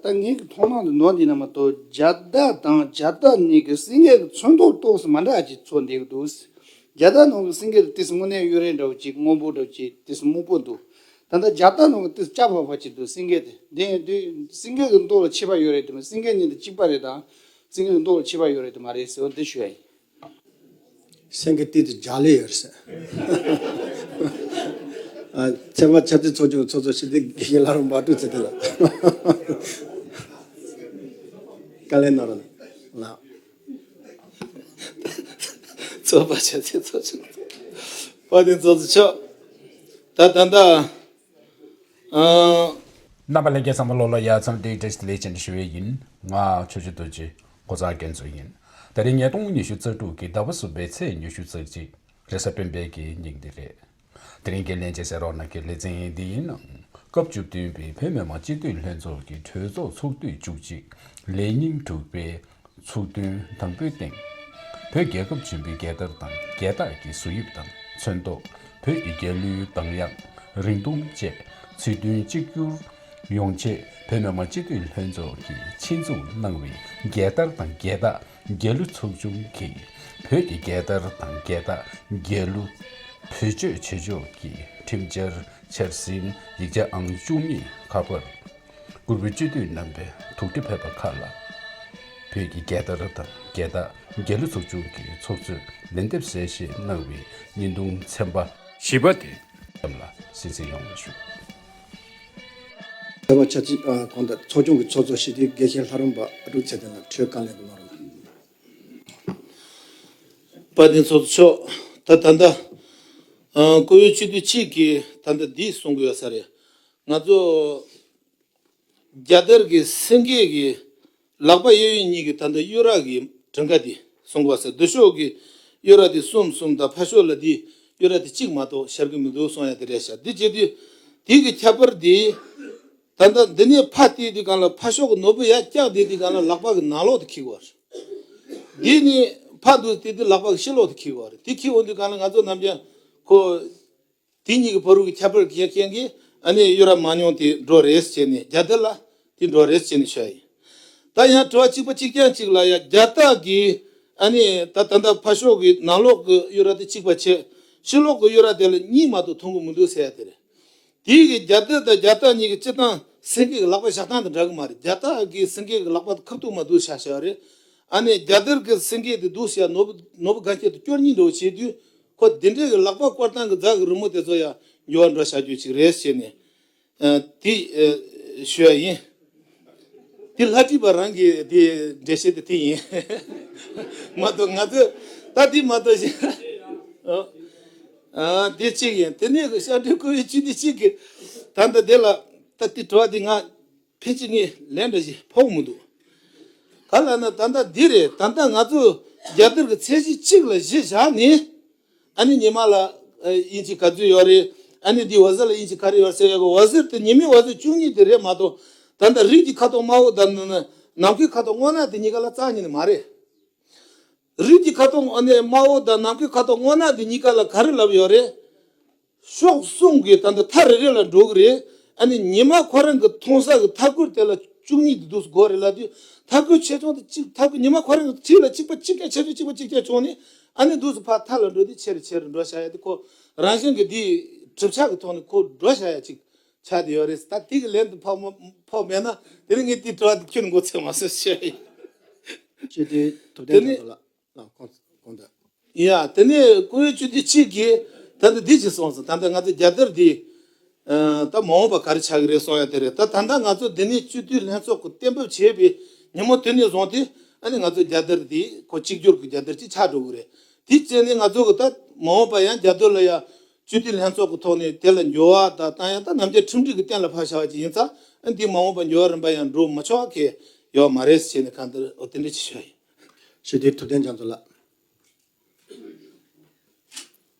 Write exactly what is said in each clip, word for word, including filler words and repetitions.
ད་ངའི་གི་མཐོང་སྣང་དུ་ནོར་འདི་ན་མ་གཏོགས་རྒྱ་སྟག་དང་རྒྱ་སྟག་གཉིས་ཀྱི་སེང་གེ་གི་ཚོན་མདོག་ཏོག་ཙམ་མ་འདྲ་ཅིག་ཚོར་འདུག་འདུག་རྒྱ་སྟག་ནང་གི་སེང་གེ་དེ་ཏིས་དངོས་གནས་གཡུ་རལ་འདྲ་བོ་ཅིག་སྔོན་པོ་འདྲ་བོ་ཅིག་ཏིས་སྨུག་པོ་འདུག་ད་ལྟ་རྒྱ་སྟག་ནང་གི་ཏིས་སྐྱ་ཕོ་ཕོ་ཅིག་འདུག་སེང་གེ་དེ་དེ་ཡིན་དུས་སེང་གེ་གི་མདོག་ལ་ཁྱད་པར་ཡོད་རེད་དེ་མ་སེང་གེ་གཉིས་དེ་གཅིག་པ་རེད་དང་སེང་གེ་གི་མདོག་ལ་ཁྱད་པར་ཡོད་རེད་དེ་མ་རེད་ཟེར་བ་འདི་ཞུ་ཡ་ཡིན། སེང་གེ་ཏིས་དེ་རྒྱ་ལེ་ཡོད་ཟེར། ཨ། ཚེ་དཔག་ཆབ་ཆེན་ཚོགས་ཆུང་གི་ཚོགས་གཙོ་ཞི་བདེ་དགེ་བཤེས་ལྷ་རམས་པ་དྲུག་ཚེ་བརྟན་ལགས། བཀའ་ལན་གནང་རོགས་གནང་། ཚོགས་པ་ཆ་ཚང་ཚོགས་ཆུང་། དཔལ་ལྡན་ཚོགས་གཙོ་མཆོག་ད་ད་ལྟ། ཨང་། རྣམ་པ་ལྷན་རྒྱས་ཚང་མ་ལོ་ལོ་ཡ་མཚམས་བདེ་བཀྲ་ཤིས་བདེ་ལེགས་ཅན་ཞུ་བའི་ཡིན། ང་ཆོས་རྗེ་རྡོ་རྗེ་ཨོ་རྩལ་རྒྱན་མཚོ་ཡིན། དེ་རིང་ཉིས་སྟོང་ཉི་ཤུ་རྩ་དྲུག་གི་ཟླ་བ་གསུམ་པའི་ཚེས་ཉི་ཤུ་རྩ་གཅིག་རེས་གཟའ་སྤེན་པའི་གི་ཉིན་འདི་རེད། དེ་རིང་གི་ལན་བྱེད་ཟེར་རོགས་གནང་གི་ལེ་ཚན་འདི་ཡིན་ནང་སྐབས་བཅུ་བདུན་པའི་བོད་མི་མང་སྤྱི་འཐུས་ལྷན་ཚོགས་ཀྱི་གྲོས་ཚོགས་ཚོགས་དུས་བཅུ་གཅིག་ལས་ཉིན་དྲུག་པའི་ཚོགས་ཐུན་དང་པོའི་སྟེང་། བོད་རྒྱལ་ཁབ་ཆེན་པོའི་རྒྱལ་དར་དང་རྒྱལ་རྟགས་ཀྱི་བཟོ་དབྱིབས་དང་ཚོན་མདོག་བོད་ཀྱི་རྒྱལ་གླུའི་གདངས་དབྱངས་རིང་ཐུང་བཅས་ཚིག་དོན་གཅིག་གྱུར་ཡོང་ཆེད་བོད་མི་མང་སྤྱི་འཐུས་ལྷན་ཚོགས་ཀྱིས་ཆེད་འཛུགས་གནང་བའི་རྒྱལ་དར་དང་རྒྱལ་རྟགས་རྒྱལ་གླུ་ཚོགས་ཆུང་གིས་བོད་ཀྱི་རྒྱལ་དར་དང་རྒྱལ་རྟགས་རྒྱལ་གླུ་བེད་སྤྱོད་བྱེད་ཕྱོགས་ཀྱི་ཁྲིམས་འཆར་འཆར་ཟིན་ཡིག་ཆ་ཨང་བཅུ་གཉིས་ཁ་པར་བསྐུར་བའི་སྤྱི་འཐུས་རྣམ་པས་ཐུགས་ཁྲལ་ཕེབས་པ་ཁག་ལ། བོད་ཀྱི་རྒྱལ་དར་དང་རྒྱལ་རྟགས་རྒྱལ་གླུ་ཚོགས་ཆུང་གི་ཚོགས་གཙོས་ལན་འདེབས་གསལ་བཤད་གནང་བའི་བརྙན་ཐུང་ཚན་པ་བཞི་པ་དེ་ཙམ་ལ་གསན་གཟིགས་ཡོང་བ་ཞུ། ཟེར་བ་ཆ་ཅིག་ཨ། གོང་དུ་ཚོགས་ཆུང་གི་ཚོགས་གཙོ་ཞི་བདེ་དགེ་བཤེས་ལྷ་རམས་པ་ཨ་དྲུག་ཚེ་བརྟན་ལགས་གྲོས་བཀའ་ལན་དུ་གནང་རོགས་གནང་། དཔལ་ལྡན་ཚོགས་གཙོ་མཆོག་ད་ད་ལྟ་ཨ། བཀུར་འོས་སྤྱི་འཐུས་གཅིག་གིས་ད་ལྟ་འདི་གསུང་གི་ཡོད་ས་རེད། ང་ཚོ་རྒྱལ་དར་གྱི་སེང་གེ་གི་ལག་པ་གཡས་གཡོན་གཉིས་ཀྱི་ད་ལྟ་གཡུ་རལ་གྱི་གྲངས་ཀ་དེ་གསུང་གི་ཡོད་ས་རེད། མདུན་ཤོག་གི་གཡུ་རལ་དེ་གསུམ་གསུམ་དང་ཕར་ཤོག་ལ་དེ་གཡུ་རལ་དེ་གཅིག་མ་གཏོགས་ཤར་གི་མི་འདུག་གསུང་ཡ་དེ་རེད་ཤག་དེ་བྱེད་དུས་དེ་གི་ཁྱད་པར་དེ། ད་ལྟ་འདི་ནས་ཕར་བལྟས་དུས་སྒང་ལ་ཕར་ཕྱོགས་ཀྱི་ནོར་བུ་ཡར་བཀྱགས་བསྡད་དུས་སྒང་ལ་ལག་པ་གི་ནང་ལོགས་དེ་འཁྱེར་གི་ཡོད་རེད། འདི་ནས་ཕར་འདུག་བལྟས་དུས་ལག་པ་གི་ཕྱི་ལོགས་དེ་འཁྱེར་གི་ཡོད་རེད། དེ་འཁྱེར་འོང་དུས་སྒང་ལ་ང་ཚོ་ནམ་རྒྱུན་ཁོ་དེ་གཉིས་ཀྱི་བར་དུ་གི་ཁྱད་པར་གྱི་རྐྱེན་གྱིས་ཨ་ནི་གཡུ་རལ་མང་ཉུང་དེ་འགྲོ་རེས་བྱས་ནས་རྒྱལ་དར་ལ་དེ་འགྲོ་རེས་བྱས་ནས་ཤོད་ཡིན། ད་ཡང་དྲི་བ་གཅིག་པ་གཅིག་རྐྱང་གཅིག་ལ་ཡང་རྒྱལ་རྟགས་ཀྱི་ཨ་ནི་ད་ད་ལྟ་ཕར་ཕྱོགས་ཀྱི་ནང་ལོགས་ཀྱི་གཡུ་རལ་དེ་གཅིག་པ་བྱས་ཕྱི་ལོགས་ཀྱི་གཡུ་རལ་དེ་ལ་གཉིས་མ་གཏོགས་ཐོན་གི་མི་འདུག་ཟེར་ཡ་དེ་རེད། དེའི་གི་རྒྱལ་དར་དང་རྒྱལ་རྟགས་གཉིས་ཀྱི་སྤྱིར་བཏང་སེང་གེ་གི་ལག་པ་བཞག་སྟངས་དང་འདྲ་གི་མ་རེད། རྒྱལ་རྟགས་ཀྱི་སེང་གེ་གི་ལག་པ་ཁ་ཐུག་མ་འདུག་བཞག་བཞག་རེད། ཨ་ནི་རྒྱལ་དར་གྱི་སེང་གེ་དེ་འདུག་ཟེར་ཡ་ནོར་བུ་ནོར་བུ་སྒང་ཁྱེར་དུ་སྐྱོར་གཉིས་འདྲ་བོ་བྱེད་དུས་ཁོ་དེ་འདྲའི་གི་ལག་པ་བཀོལ་སྟངས་ཀྱི་རྫ་གི་རི་མོ་དེ་ཚོ་ཡང་འགྱུར་བ་འགྲོ་བཞག་རྒྱུ་ཅིག་རེད་ཟེར་ནས་ཨ། དེ་ཨ། ཞུ་ཡ་ཡིན། དེ་ལྷ་བྲིས་པ་རང་གི་དེ་འགྲེལ་བཤད་དེ་དེ་ཡིན། མ་གཏོགས་ང་ཚོས་ད་དེ་མ་གཏོགས་ཤིག་ཨ། ཨ། དེ་གཅིག་ཡིན། དེ་ནས་ཤར་འདྲེ་བཀུར་འོས་སྤྱི་འཐུས་གཅིག་གིས་ད་ལྟ་དེ་ལ་ད་དེ་དྲི་བ་དེ་ང་ཕལ་ཆེར་ངས་ལན་འདྲ་ཞིག་ཕོག་མི་འདུག་ག་ལ་ན་ད་ལྟ་འདི་རེད། ད་ལྟ་ང་ཚོ་རྒྱལ་དར་གྱི་ཚད་གཞི་གཅིག་ལ་གཞི་བཞག་ནས་ཨ་ནི་ཉི་མ་ལ་ཨ། ཨིན་ཅི་ག་ཚོད་ཡོད་རེད། ཨ་ནི་འདི་འོད་ཟེར་ལ་ཨིན་ཅི་ག་རེ་ཡོད་ཟེར་ཡ་གི་འོད་ཟེར་དེ་ཉི་མའི་འོད་ཟེར་བཅུ་གཉིས་དེ་རེད་མ་གཏོགས་ད་ལྟ་རིགས་ཀྱི་ཁ་དོག་དམར་པོ་དང་ནམ་མཁའི་ཁ་དོག་སྔོ་ནག་དེ་གཉིས་ཀ་ལ་རྩ་ཉིད་ནས་མ་རེད། རིགས་ཀྱི་ཁ་དོག་ཨ་ནི་དམར་པོ་དང་ནམ་མཁའི་ཁ་དོག་སྔོ་ནག་དེ་གཉིས་ཀ་ལ་ག་རེ་ལབ་ཡོད་རེད། ཕྱོགས་གསུམ་གྱི་ད་ལྟ་མཐའ་རེ་རེ་ལ་འགྲོ་གི་རེད། ཨ་ནི་ཉི་མ་ཁོ་རང་གི་མཐོང་ས་གི་མཐའ་འཁོར་དེ་ལ་བཅུ་གཉིས་དེ་འདུག་སྒོ་རེད་ལབ་དུས་མཐའ་འཁོར་ཆེ་ཆུང་དེ་གཅིག་མཐའ་འཁོར་ཉི་མ་ཁོ་རང་གི་འཁྲིས་ལ་གཅིག་པ་གཅིག་རྐྱང་ཆེ་ཆུང་གཅིག་པ་གཅིག་རྐྱང་བྱུང་ནས་ཨ་ནི་འདུག་སུ་ཕར་མཐའ་ལ་འགྲོ་དུས་ཆེ་རུ་ཆེ་རུ་འགྲོ་བཞག་ཡ་དེ་ཁོ་རང་བཞིན་གྱི་དེའི་གྲུབ་ཆ་གི་ཐོག་ནས་ཁོ་འགྲོ་བཞག་ཡ་གཅིག་ཆགས་བསྡད་ཡོད་རེད། ད་དེ་གི་ལན་དུ་ཕོག་མ་ཕོག་མེད་ན་དེ་རིང་ངས་དེའི་དྲི་བ་དེ་ཁྱོན་མགོ་ཚོས་མ་བཟོད་བཤད་ཡིན། སྤྱི་འཐུས་ཐུབ་བསྟན་དེ་རྒྱ་ནི་མཚོ་ལགས། ལགས། གོང་གོང་དུ། ཡ། དེ་ནས་བཀུར་འོས་སྤྱི་འཐུས་གཅིག་གིས་ད་ལྟ་འདི་ཅིག་གསུངས་སོང་། ད་ལྟ་ང་ཚོ་རྒྱལ་དར་འདི་ཨ། ད་མ་འོངས་པ་ག་རེ་ཆགས་ཀྱི་རེད་གསུང་ཡ་དེ་རེད། ད་ད་ལྟ་ང་ཚོ་འདི་ནས་སྤྱི་འཐུས་ལྷན་ཚོགས་ཀྱི་གཏན་འབེབས་བྱས་པའི་ཉིན་མོ་དེ་ནས་བཟུང་སྟེ་ཨ་ནི་ང་ཚོ་རྒྱལ་དར་འདི་ཁོ་གཅིག་གྱུར་གྱི་རྒྱལ་དར་ཅིག་ཆགས་འགྲོ་གི་རེད། དེ་བྱས་ནས་ང་ཚོ་གི་ད་མ་འོངས་པ་ཡང་རྒྱལ་དར་ལ་ཡ་སྤྱི་འཐུས་ལྷན་ཚོགས་ཀྱི་ཐོག་ནས་དེ་ལ་འགྱུར་བ་ད་བཏང་ཡ་ད་ནམ་རྒྱུན་ཁྲིམས་སྒྲིག་གི་གཏན་ལ་ཕབ་བཞག་པ་ཅིག་ཡིན་ཙང་ཨ་འདི་མ་འོངས་པ་འགྱུར་བ་རིམ་པ་ཡང་འགྲོ་མ་ཆོག་གི་ཡོད་མ་རེད་ཟེར་ནས་གང་ལྟར་འོ་དེ་འདྲ་ཅིག་ཞུ་ཡ་ཡིན། ཞུ་དེ་ཐུབ་བསྟན་རྒྱ་མཚོ་ལགས།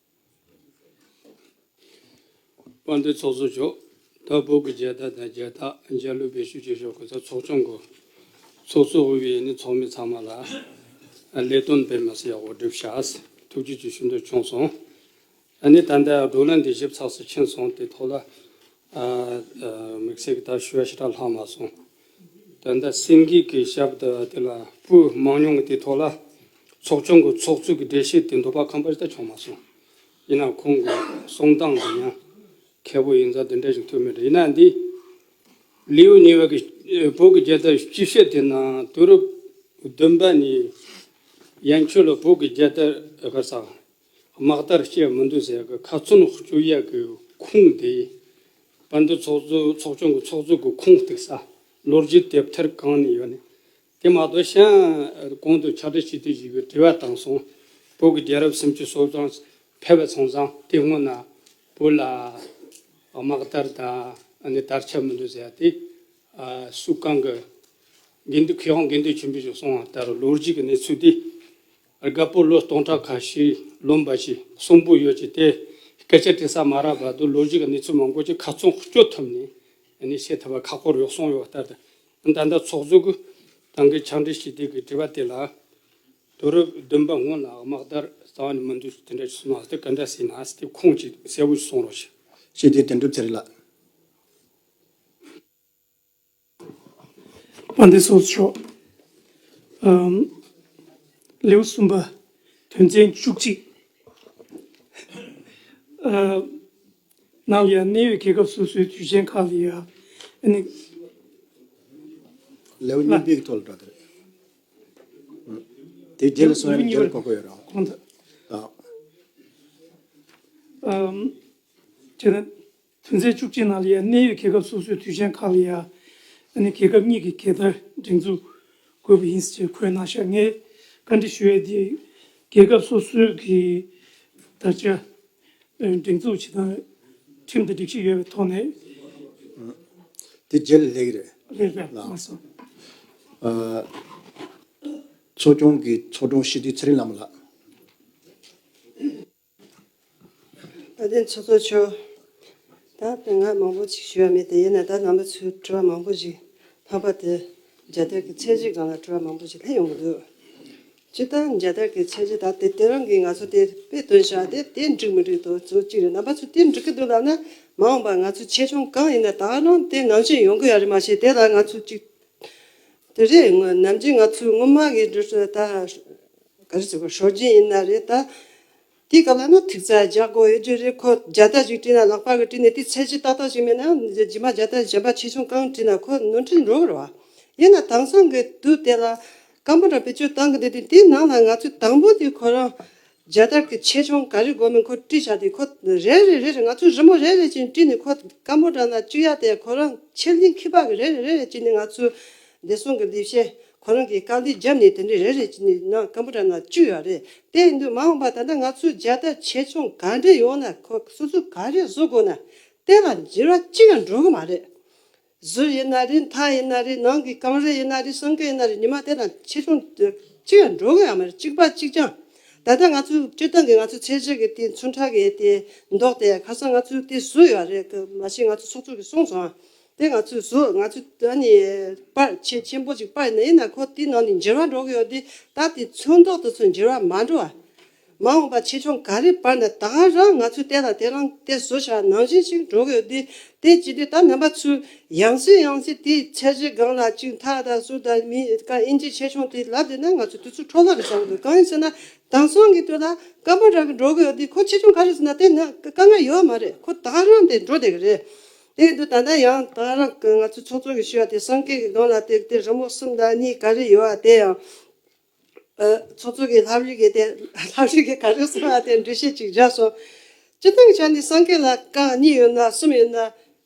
དཔལ་ལྡན་ཚོགས་གཙོ་མཆོག་ད་བོད་ཀྱི་རྒྱལ་དར་དང་རྒྱལ་རྟགས་རྒྱལ་གླུ་བེད་སྤྱོད་བྱེད་ཕྱོགས་ཀྱི་ད་ཚོགས་ཆུང་གི་ཚོགས་གཙོ་དབུས་པའི་ནི་ཚོགས་མི་ཚང་མ་ལ་ལས་དོན་སྤེལ་མ་སི་ཡག་པོ་བསྒྲུབས་ཤག་ཐུགས་རྗེ་ཆེ་ཞུ་འདོད་བྱུང་སོང་། ཨ་ནི་ད་ལྟ་བགྲོ་གླེང་འདི་ཞིབ་ཚགས་སུ་ཕྱིན་སོང་། དེ་ཐོག་ལ་དམིགས་བསལ་གྱི་ད་ཞུ་བ་ཞེ་དྲག་ལྷག་མ་སོང་། ད་ལྟ་སེང་གེ་གི་ཞབས་དེ་དེ་ལ་བུ་མང་ཉུང་གི་དེ་ཐོག་ལ་ཚོགས་ཆུང་གི་ཚོགས་གཙོ་གི་འགྲེལ་བཤད་དེ་འདོད་པ་ཁམས་པ་ཞིག་ད་བྱུང་མ་སོང་། ཡིན་ནའང་ཁོང་གི་གསུང་སྟངས་དེ་ཡང་མཁས་པོ་ཡིན་ཙང་དེ་འདྲ་ཞིག་ཐོན་མེད་རེད། ཡིན་ན་འདི་ལེའུ་གཉིས་པ་གི་བོད་ཀྱི་རྒྱལ་དར་སྤྱི་བཤད་དེ་ནང་དུས་རབས་བདུན་པ་ནས་ཡན་ཆོད་ལ་བོད་ཀྱི་རྒྱལ་དར་ག་ས་དམག་དར་སྐྱེ་མི་འདུག་ཟེར་གི་ཁ་ཚོན་གཅོད་ཡག་གི་ཁུངས་དེ། བན་དེ་ཚོགས་གཙོ་ཚོགས་ཆུང་གི་ཚོགས་གཙོ་གི་ཁུངས་གཏུགས་ས་ལོ་རྒྱུས་དེབ་ཐེར་གང་ནས་ཡོད་ནས། དེ་མ་གཏོགས་གཞན་གོང་དུ་ཕྱག་བྲིས་ཞུ་དུས་ཞིག་གི་དྲི་བ་བཏང་སོང་། བོད་ཀྱི་རྒྱལ་རབས་སུམ་ཅུ་སོ་གྲངས་ཕེབས་པ་སོང་ཙང་དེ་སྔོན་ན་བོད་ལ་དམག་དར་དང་ཨ་ནི་དར་ཁྱབ་མི་འདུག་ཟེར་ཡ་དེ། ཨ་སུ་གང་གི་དགེ་འདུན་མཁས་དབང་དགེ་འདུན་ཆོས་འཕེལ་ཞིག་གསུངས་པ་ལྟར་ལོ་རྒྱུས་ཀྱི་གནས་ཚུལ་དེ། རྒད་པོ་ལོ་སྟོང་ཕྲག་ཁ་ཤས་ལོན་པ་ཞིག་གསོན་པོ་ཡོད་ཅིག་དེ་སྐད་ཆ་དྲི་ས་མ་རག་བར་དུ་ལོ་རྒྱུས་ཀྱི་གནས་ཚུལ་མང་པོ་ཅིག་ཁ་ཚོན་གཅོད་ཐུབ་ནས་ཨ་ནི་བཤད་ཐུབ་པ་ཁག་པོ་རེད་གསུངས་ཡོད་པ་ལྟར་དུ། ད་ལྟ་ཚོགས་གཙོ་གིས་ཏང་གི་ཕྱག་འབྲེལ་ཞུས་དུས་ཀྱི་དྲི་བ་དེ་ལ། དུས་རབས་བདུན་པ་སྔོན་ལ་དམག་དར་རྩ་བ་ནས་མི་འདུག་དེ་འདྲ་ཞིག་གསུངས་ན་དེ་ག་འདྲ་ཟེར་ན་དེ་ཁུངས་ཅིག་གསལ་པོ་ཞིག་གསུང་རོགས་ཞེས། དཔལ་ལྡན་དོན་གྲུབ་ཚེ་རིང་ལགས། དཔལ་ལྡན་ཚོགས་གཙོ་མཆོག་ཨམ། ལེའུ་གསུམ་པ་དོན་ཚན་བཅུ་གཅིག་ཨ་ནང་ལ་ཡང་གནད་ཡོད་རྒྱལ་ཁབ་སོ་སོའི་དུས་ཆེན་ཁག་ལ་ཡང་ཨ་ནི། ལེའུ་གཉིས་པའི་ཐོག་ལ་འགྲོ་དེ་རེད། དེ་རྗེས་ལ་སོང་ཡང་རྒྱལ་ཁོག་ཁོ་ཡོད་རང་གོང་དུ། ཨམ། དེ་ནི། དོན་ཚན་བཅུ་གཅིག་ནང་ལ་ཡང་གནད་ཡོད་རྒྱལ་ཁབ་སོ་སོའི་དུས་ཆེན་ཁག་ལ་ཡང་ཨ་ནི་རྒྱལ་ཁབ་གཉིས་ཀྱི་རྒྱལ་དར་སྒྲེང་འཛུགས་དགོས་པ་ཡིན་ཞེས་འཁོད་གནང་ཤག་ངས་བཀའ་འདྲི་ཞུ་ཡས་དེ་རྒྱལ་ཁབ་སོ་སོའི་གི་དར་ཆ་སྒྲེང་འཛུགས་བྱེད་སྟངས་ཁྲིམས་དང་སྒྲིག་གཞི་ཡོད་པའི་ཐོག་ནས། དེ་རྗེས་ལ་སླེབས་ཀྱི་རེད། རེད་རེད། ལགས། མ་སོང་། ཚོགས་ཆུང་གི་ཚོགས་དྲུང་སྤྱི་འཐུས་ཚེ་རིང་ལྷ་མོ་ལགས། ད་ལྟའི་ཚོགས་གཙོ་མཆོག་ད་དཔེ་ང་མང་པོ་ཅིག་ཞུ་ཡ་མེད་དེ། ཡིན་ན་ད་རྣམ་པ་ཚོས་དྲི་བ་མང་པོ་ཞིག་ལྷག་པར་དུ་རྒྱལ་དར་གྱི་ཚད་གཞི་སྒང་ལ་དྲི་བ་མང་པོ་ཞིག་སླེབས་ཡོང་གི་འདུག་སྤྱིར་བཏང་རྒྱལ་དར་གྱི་ཚད་གཞི་ད་དེ་དེ་རང་གིས་ང་ཚོ་དེ་དཔེ་སྟོན་བྱ་དེ་དེ་འགྲིག་མི་འགྲིག་དོ་ཚོ་གཅིག་རེད། རྣམ་པ་ཚོས་དེ་འགྲིག་གི་འདུག་ལབ་ན་མ་འོངས་པ་ང་ཚོ་ཆེ་ཆུང་གང་ཡིན་ན་ད་རང་དེ་ནང་བཞིན་ཡོང་གི་ཡོད་རེད། མ་གཞི་དེ་ལ་ང་ཚོ་གཅིག་དེ་རེད། ངོ་ནམ་རྒྱུན་ང་ཚོའི་སྔོན་མ་གི་འགྲོ་ད་ག་རེ་ཟེར་དགོས་སྲོལ་རྒྱུན་ཡིན་ན་རེད་ད། དེའི་སྐབས་ལ་ན་ཐུག་ཚ་རྒྱག་དགོས་ཡོད་རྒྱུ་རེད། ཁོ་རྒྱལ་དར་ཞིག་བྲིས་ན་ལག་པ་གིས་བྲིས་ནས་དེ་ཚད་གཞི་ཏག་ཏག་ཞིག་མེད་ན་ཡང་རྗེས་མ་རྒྱལ་དར་གཞན་པ་ཆེ་ཆུང་གང་བྲིས་ན་ཁོ་ནོར་འཁྲུལ་འགྲོ་གི་རེད་བ། ཡིན་ན་དེང་སང་གི་དུས་དེ་ལ་སྐམ་པོ་འདྲ་བེད་སྤྱོད་བཏང་གི་འདུག་དེ་དེའི་ནང་ལ་ང་ཚོས་དང་པོ་དེ་ཁོ་རང་རྒྱལ་དར་གྱི་ཆེ་ཆུང་ག་རེ་དགོས་མིན་ཁོ་བྲིས་བཞག་དེ་ཁོ་རེ་རེ་རེ་རེ་ང་ཚོས་རི་མོ་རེ་རེ་བྱས་བྲིས་ནས་ཁོ་སྐམ་པོ་འདྲ་ན་བཅུག་ཡ་དེ་ཁོ་རང་ཆེ་འབྲིང་ཁྱད་པར་གི་རེ་རེ་རེ་རེ་བྱས་ནས་ང་ཚོས་བདེ་སྲུང་གི་ལས་བྱེད་ཁོ་རང་གིས་བཀའ་འདི་བརྒྱབ་ནས་དེ་འདྲའི་རེ་རེ་བྱས་ནས་ནང་སྐམ་པོ་འདྲ་ན་བཅུག་ཡོད་རེད། དེ་ཡིན་དུས་མ་འོངས་པ་ད་ལྟ་ང་ཚོས་རྒྱལ་དར་ཆེ་ཆུང་ག་འདྲ་ཡོང་ན་ཁོ་སོ་སོས་ག་རེ་བཟོ་དགོས་ན་དེ་ལ་འགྱུར་བ་གཅིག་ཀྱང་འགྲོ་གི་མ་རེད། ཟུར་ཡིན་ན་རེད། མཐའ་ཡིན་ན་རེད། ནང་གི་གངས་རི་ཡིན་ན་རེད། སེང་གེ་ཡིན་ན་རེད། ཉི་མ་དེ་དང་ཆེ་ཆུང་གཅིག་ཡང་འགྲོ་གི་ཡོད་མ་རེད། གཅིག་པ་གཅིག་རྐྱང་། ད་ལྟ་ང་ཚོའི་སྤྱིར་བཏང་གི་ང་ཚོའི་ཚད་གཞི་གི་དེ་ཚོན་ཁྲ་གི་དེ་མདོག་དེ་ཁ་སང་ང་ཚོས་དེ་བཟོས་ཡོད་རེད། མ་གཞི་ང་ཚོའི་ཚོགས་གཙོ་གིས་གསུངས་སོང་། དེ་ང་ཚོས་བཟོས། ང་ཚོས་ཨ་ནི་པར་ཆེ་ཆེན་པོ་ཅིག་པར་ནས་ཡིན་ན་ཁོ་དེའི་ནང་ནས་འགྱུར་བ་འགྲོ་གི་ཡོད་དེ། ད་དེ་ཚོན་མདོག་དེ་ཚོ་འགྱུར་བ་མ་འགྲོ་བ། མ་འོངས་པ་ཆེ་ཆུང་ག་རེ་བར་ན་ད་ག་རང་ང་ཚོས་དེ་ལ་དེ་རང་དེ་བཟོ་བྱ་ནང་བཞིན་ཞིག་འགྲོ་གི་ཡོད་དེ། དེ་ཅི་སྟེ་ད་རྣམ་པ་ཚོས་ཡང་སེ་ཡང་སེ་དེའི་ཚད་གཞི་སྒང་ལ་གཅིག་མཐའ་དང་ཟུར་དང་མི་ཀ་ཨིན་ཇི་ཆེ་ཆུང་དེ་ལབ་བསྡད་ན་ང་ཚོ་དུས་ཚོད་འཕྲོ་བརླག་རེད་བསམ་གི་འདུག་གང་ཡིན་ཟེར་ན་དེང་སང་གི་དུས་ལ་སྐམ་པོ་འདྲ་གི་འགྲོ་གི་ཡོད་དེ་ཁོ་ཆེ་ཆུང་ག་རེ་ཟེར་ན་དེ་ན་དཀའ་ངལ་ཡོད་མ་རེད། ཁོ་ད་ག་རང་དེ་འགྲོ་བསྡད་གི་རེད། དེ་ཡིན་དུས་ད་ལྟ་ཡང་ད་ག་རང་ང་ཚོ་ཚོགས་གཙོ་གིས་ཞུས་པ་དེ་སེང་གེ་གི་སྒང་ལ་དེ་དེ་རི་མོ་གསུམ་དང་གཉིས་ག་རེ་ཡོད་པ་དེ་ཡང་། ཨ། ཚོགས་གཙོ་གིས་ལྷ་རིས་ཀྱི་དེ་ལྷ་རིས་ཀྱི་ག་རེ་གསུངས་པ་དེ་འགྲེལ་བཤད་ཅིག་བརྒྱབ་སོང་། སྤྱིར་བཏང་གི་ཆ་ནས་སེང་གེ་ལ་རྐང་གཉིས་ཡོད་ན་གསུམ་ཡོད་ན་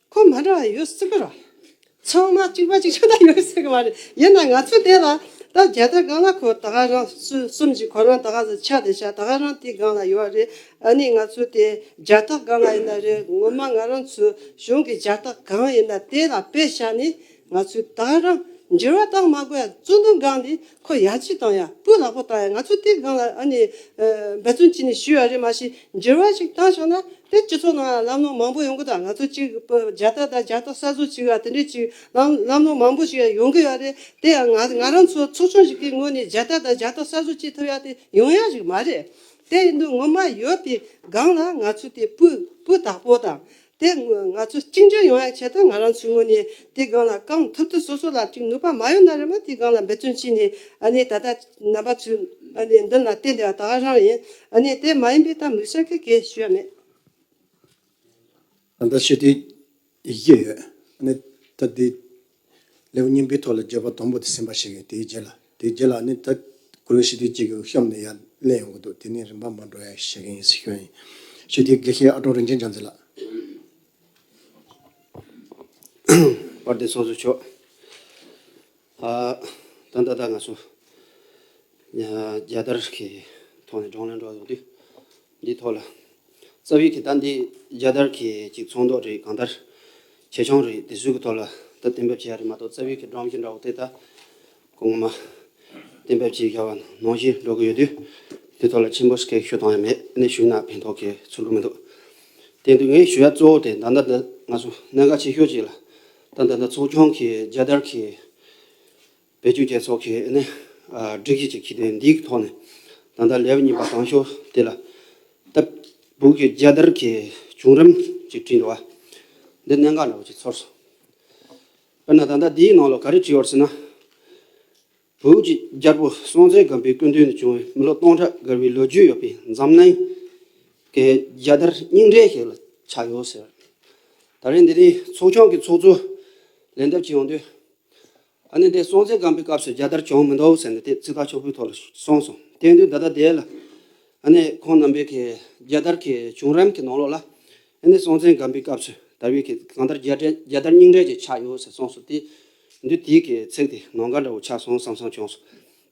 ཁོ་མ་འདྲ་བ་ཡོད་སྲིད་ཀྱི་རེད། ཚང་མ་གཅིག་པ་གཅིག་རྐྱང་ད་ཡོད་སྲིད་ཀྱི་མ་རེད། ཡིན་ན་ང་ཚོ་དེ་ལ་ད་རྒྱལ་དར་སྒང་ལ་ཁོ་ད་ག་རང་སུ་གསུམ་ཞིག་ཁོ་རང་ད་ག་ཟེར་ཆ་དེ་ཆ་ད་ག་རང་དེ་སྒང་ལ་ཡོད་རེད། ཨ་ནི་ང་ཚོ་དེ་རྒྱལ་རྟགས་སྒང་ལ་ཡིན་ན་རེད། ངོ་མ་ང་རང་ཚོ་གཞུང་གི་རྒྱལ་རྟགས་གང་ཡིན་ན་དེ་ལ་དཔེ་བཞག་ནས། ང་ཚོས་ད་རང་འགྱུར་བ་བཏང་མ་དགོས་ཡ། གཙོ་འདོན་སྒང་ལ་ཁོ་ཡར་རྒྱས་བཏང་ཡ། སྤུས་ལེགས་པོ་བཏང་ཡ། ང་ཚོས་དེ་སྒང་ལ་ཨ་ནི་འབད་བརྩོན་བྱས་ནས་ཞུས་ཡ་རེད། མ་གཞི་འགྱུར་བ་ཞིག་བཏང་བཞག་ན་དེ་སྤྱི་ཚོགས་ནང་ལ་ལམ་ལྷོང་མང་པོ་ཡོང་གི། ད་ང་ཚོ་གཅིག་རྒྱལ་རྟགས་དང་རྒྱལ་རྟགས་གསར་བཟོ་བྱེད་ཡ་དེ་འདྲས་ཅིག་ལམ་ལམ་ལྷོང་མང་པོ་ཞིག་ཡོང་གི་ཡོད་རེད། དེ་ཡང་ང་ང་རང་ཚོ་ཚོགས་ཆུང་ཞིག་གི་ངོས་ནས་རྒྱལ་རྟགས་དང་རྒྱལ་རྟགས་གསར་བཟོ་བྱེད་ཐུབ་ཡ་དེ་ཡོང་ཡ་ཞིག་མ་རེད། དེ་ཡིན་དུས་ངོ་མ་ཡོད་པའི་སྒང་ལ་ང་ཚོས་དེ་སྤུས་སྤུས་དག་པོ་དང་། དེ་ང་ཚོ་གཅིག་འགྱུར་ཡོང་ཡག་ཆེད་དུ་ང་རང་ཚོའི་ངོས་ནས་དེ་སྒང་ལ་གང་ཐུབ་ཐུབ་སོ་སོ་ལ་ཅིག་ནུས་པ་མ་ཡོད་ན་རེད་མ་དེ་སྒང་ལ་འབད་བརྩོན་བྱས་ནས་ཨ་ནི་ད་ལྟ་རྣམ་པ་ཚོས་ཨ་ནི་མདུན་ལ་བསྟན་བསྡད་པ་ད་ག་རང་ཡིན། ཨ་ནི་དེ་མ་ཡིན་པའི་ད་མི་ཤ་ཁེ་གེ་ཞུ་ཡ་མེད། ད་ལྟ་ཞུ་དེ་བཞི་ཡོད། ཨ་ནི་ད་དེ་ལེའུ་གཉིས་པའི་ཐོག་ལ་བརྗོད་པ་དང་པོ་དེ་ཟིན་པ་ཞིག་ཡིན། དེའི་རྗེས་ལ་དེའི་རྗེས་ལ་ཨ་ནི་ད་གུ་རུ་ཞུ་དེ་གཅིག་གི་གཤམ་ནས་ཡར་གླེང་ཡོང་གི་འདུག་དེ་ནི་རིམ་པ་མ་འགྲོ་ཡ་ཞིག་ཡིན་ཟེར་ཞུ་ཡིན། ཞུ་དེ་དགེ་བཤེས་ཨ་ཀྲོང་རིན་ཆེན་བྱང་རྩེ་ལགས། དཔལ་ལྡན་ཚོགས་གཙོ་མཆོག་ཨ། ད་ལྟ་ད་ང་ཚོ་རྒྱལ་དར་གྱི་ཐོག་ནས་བགྲོ་གླེང་འགྲོ་ཡོང་དུས་འདིའི་ཐོག་ལ་རྩ་བའི་གི་ད་འདི་རྒྱལ་དར་གྱི་ཅིག་ཚོན་མདོག་རེད། གང་ལྟར་ཆེ་ཆུང་རེད། དེ་ཚོའི་གི་ཐོག་ལ་ད་གཏན་འབེབས་བྱས་ཡ་རེད་མ་གཏོགས་རྩ་བའི་གི་སྒྲོམ་གཞི་འདྲ་བོ་དེ་ད་གོང་མ་གཏན་འབེབས་བྱས་བཞག་པ་ནང་བཞིན་འགྲོ་གི་ཡོད་དུས་དེ་ཐོག་ལ་ཆེན་པོ་སྐད་ཞུ་སྟངས་ཡང་མེད། ཨ་ནི་ཞུས་ན་ཕན་ཐོགས་གི་ཚུལ་གི་མི་འདུག་དེ་དུས་ངས་ཞུ་ཡ་གཙོ་བོ་དེ་ད་ལྟ་འདི་ང་ཚོ་གནད་འགག་ཆེ་ཤོས་ཅིག་ལ་ད་ལྟ་འདི་ཚོགས་ཆུང་གི་རྒྱལ་དར་གྱི་བེད་སྤྱོད་བྱས་ཚོགས་ཀྱི་ནི་སྒྲིག་གཞི་ཅིག་ཁྱེར་ཏེ་འདིའི་ཐོག་ནས་ད་ལྟ་ལེའུ་གཉིས་པ་དང་ཤོས་དེ་ལ་ད་བོད་ཀྱི་རྒྱལ་དར་གྱི་བྱུང་རིམ་ཅིག་བྲིས་འདུག་བ། འདི་གནད་འགག་འདྲ་བོ་ཅིག་ཚོར་སོང་། དཔེར་ན་ད་ལྟ་འདིའི་ནང་ལ་ག་རེ་བྲིས་ཡོད་ཟེར་ན། བོད་ཀྱི་རྒྱལ་པོ་སྲོང་བཙན་སྒམ་པོའི་སྐུ་མདུན་དུ་བྱུང་བའི་མི་ལོ་སྟོང་ཕྲག་འགོར་བའི་ལོ་རྒྱུས་ཡོད་པའི་འཛམ་གླིང་གི་རྒྱལ་དར་རྙིང་གྲས་ཤིག་ལ་ཆགས་ཡོད་ཟེར། ད་རེས་འདི་ནི་ཚོགས་ཆུང་གི་ཚོགས་གཙོ་ལན་འདེབས་བྱེད་ཡོང་དུས། ཨ་ནི་འདི་སྲོང་བཙན་སྒམ་པོའི་སྐབས་སུ་རྒྱལ་དར་བྱུང་མི་འདུག་ཟེར་ནས་དེ་ཚིག་ཐག་ཆོད་པོའི་ཐོག་ལ་གསུངས་སོང་། དེ་དུས་ད་ལྟ་དེ་ལ་ཨ་ནི་ཁོང་རྣམ་པའི་གི་རྒྱལ་དར་གྱི་བྱུང་རིམ་གྱི་ནང་ལོགས་ལ་ཨ་ནི་སྲོང་བཙན་སྒམ་པོའི་སྐབས་སུ་དར་བའི་གི་གང་ལྟར་རྒྱལ་དར་རྒྱལ་དར་རྙིང་གྲས་ཅིག་ཆགས་ཡོད་ཟེར་གསུངས་སོང་། དེ་འདི་དེའི་གི་ཚིག་དེ་ནང་འགལ་འདྲ་བོ་ཆགས་སོང་བསམ་བསམ་བྱུང་སོང་།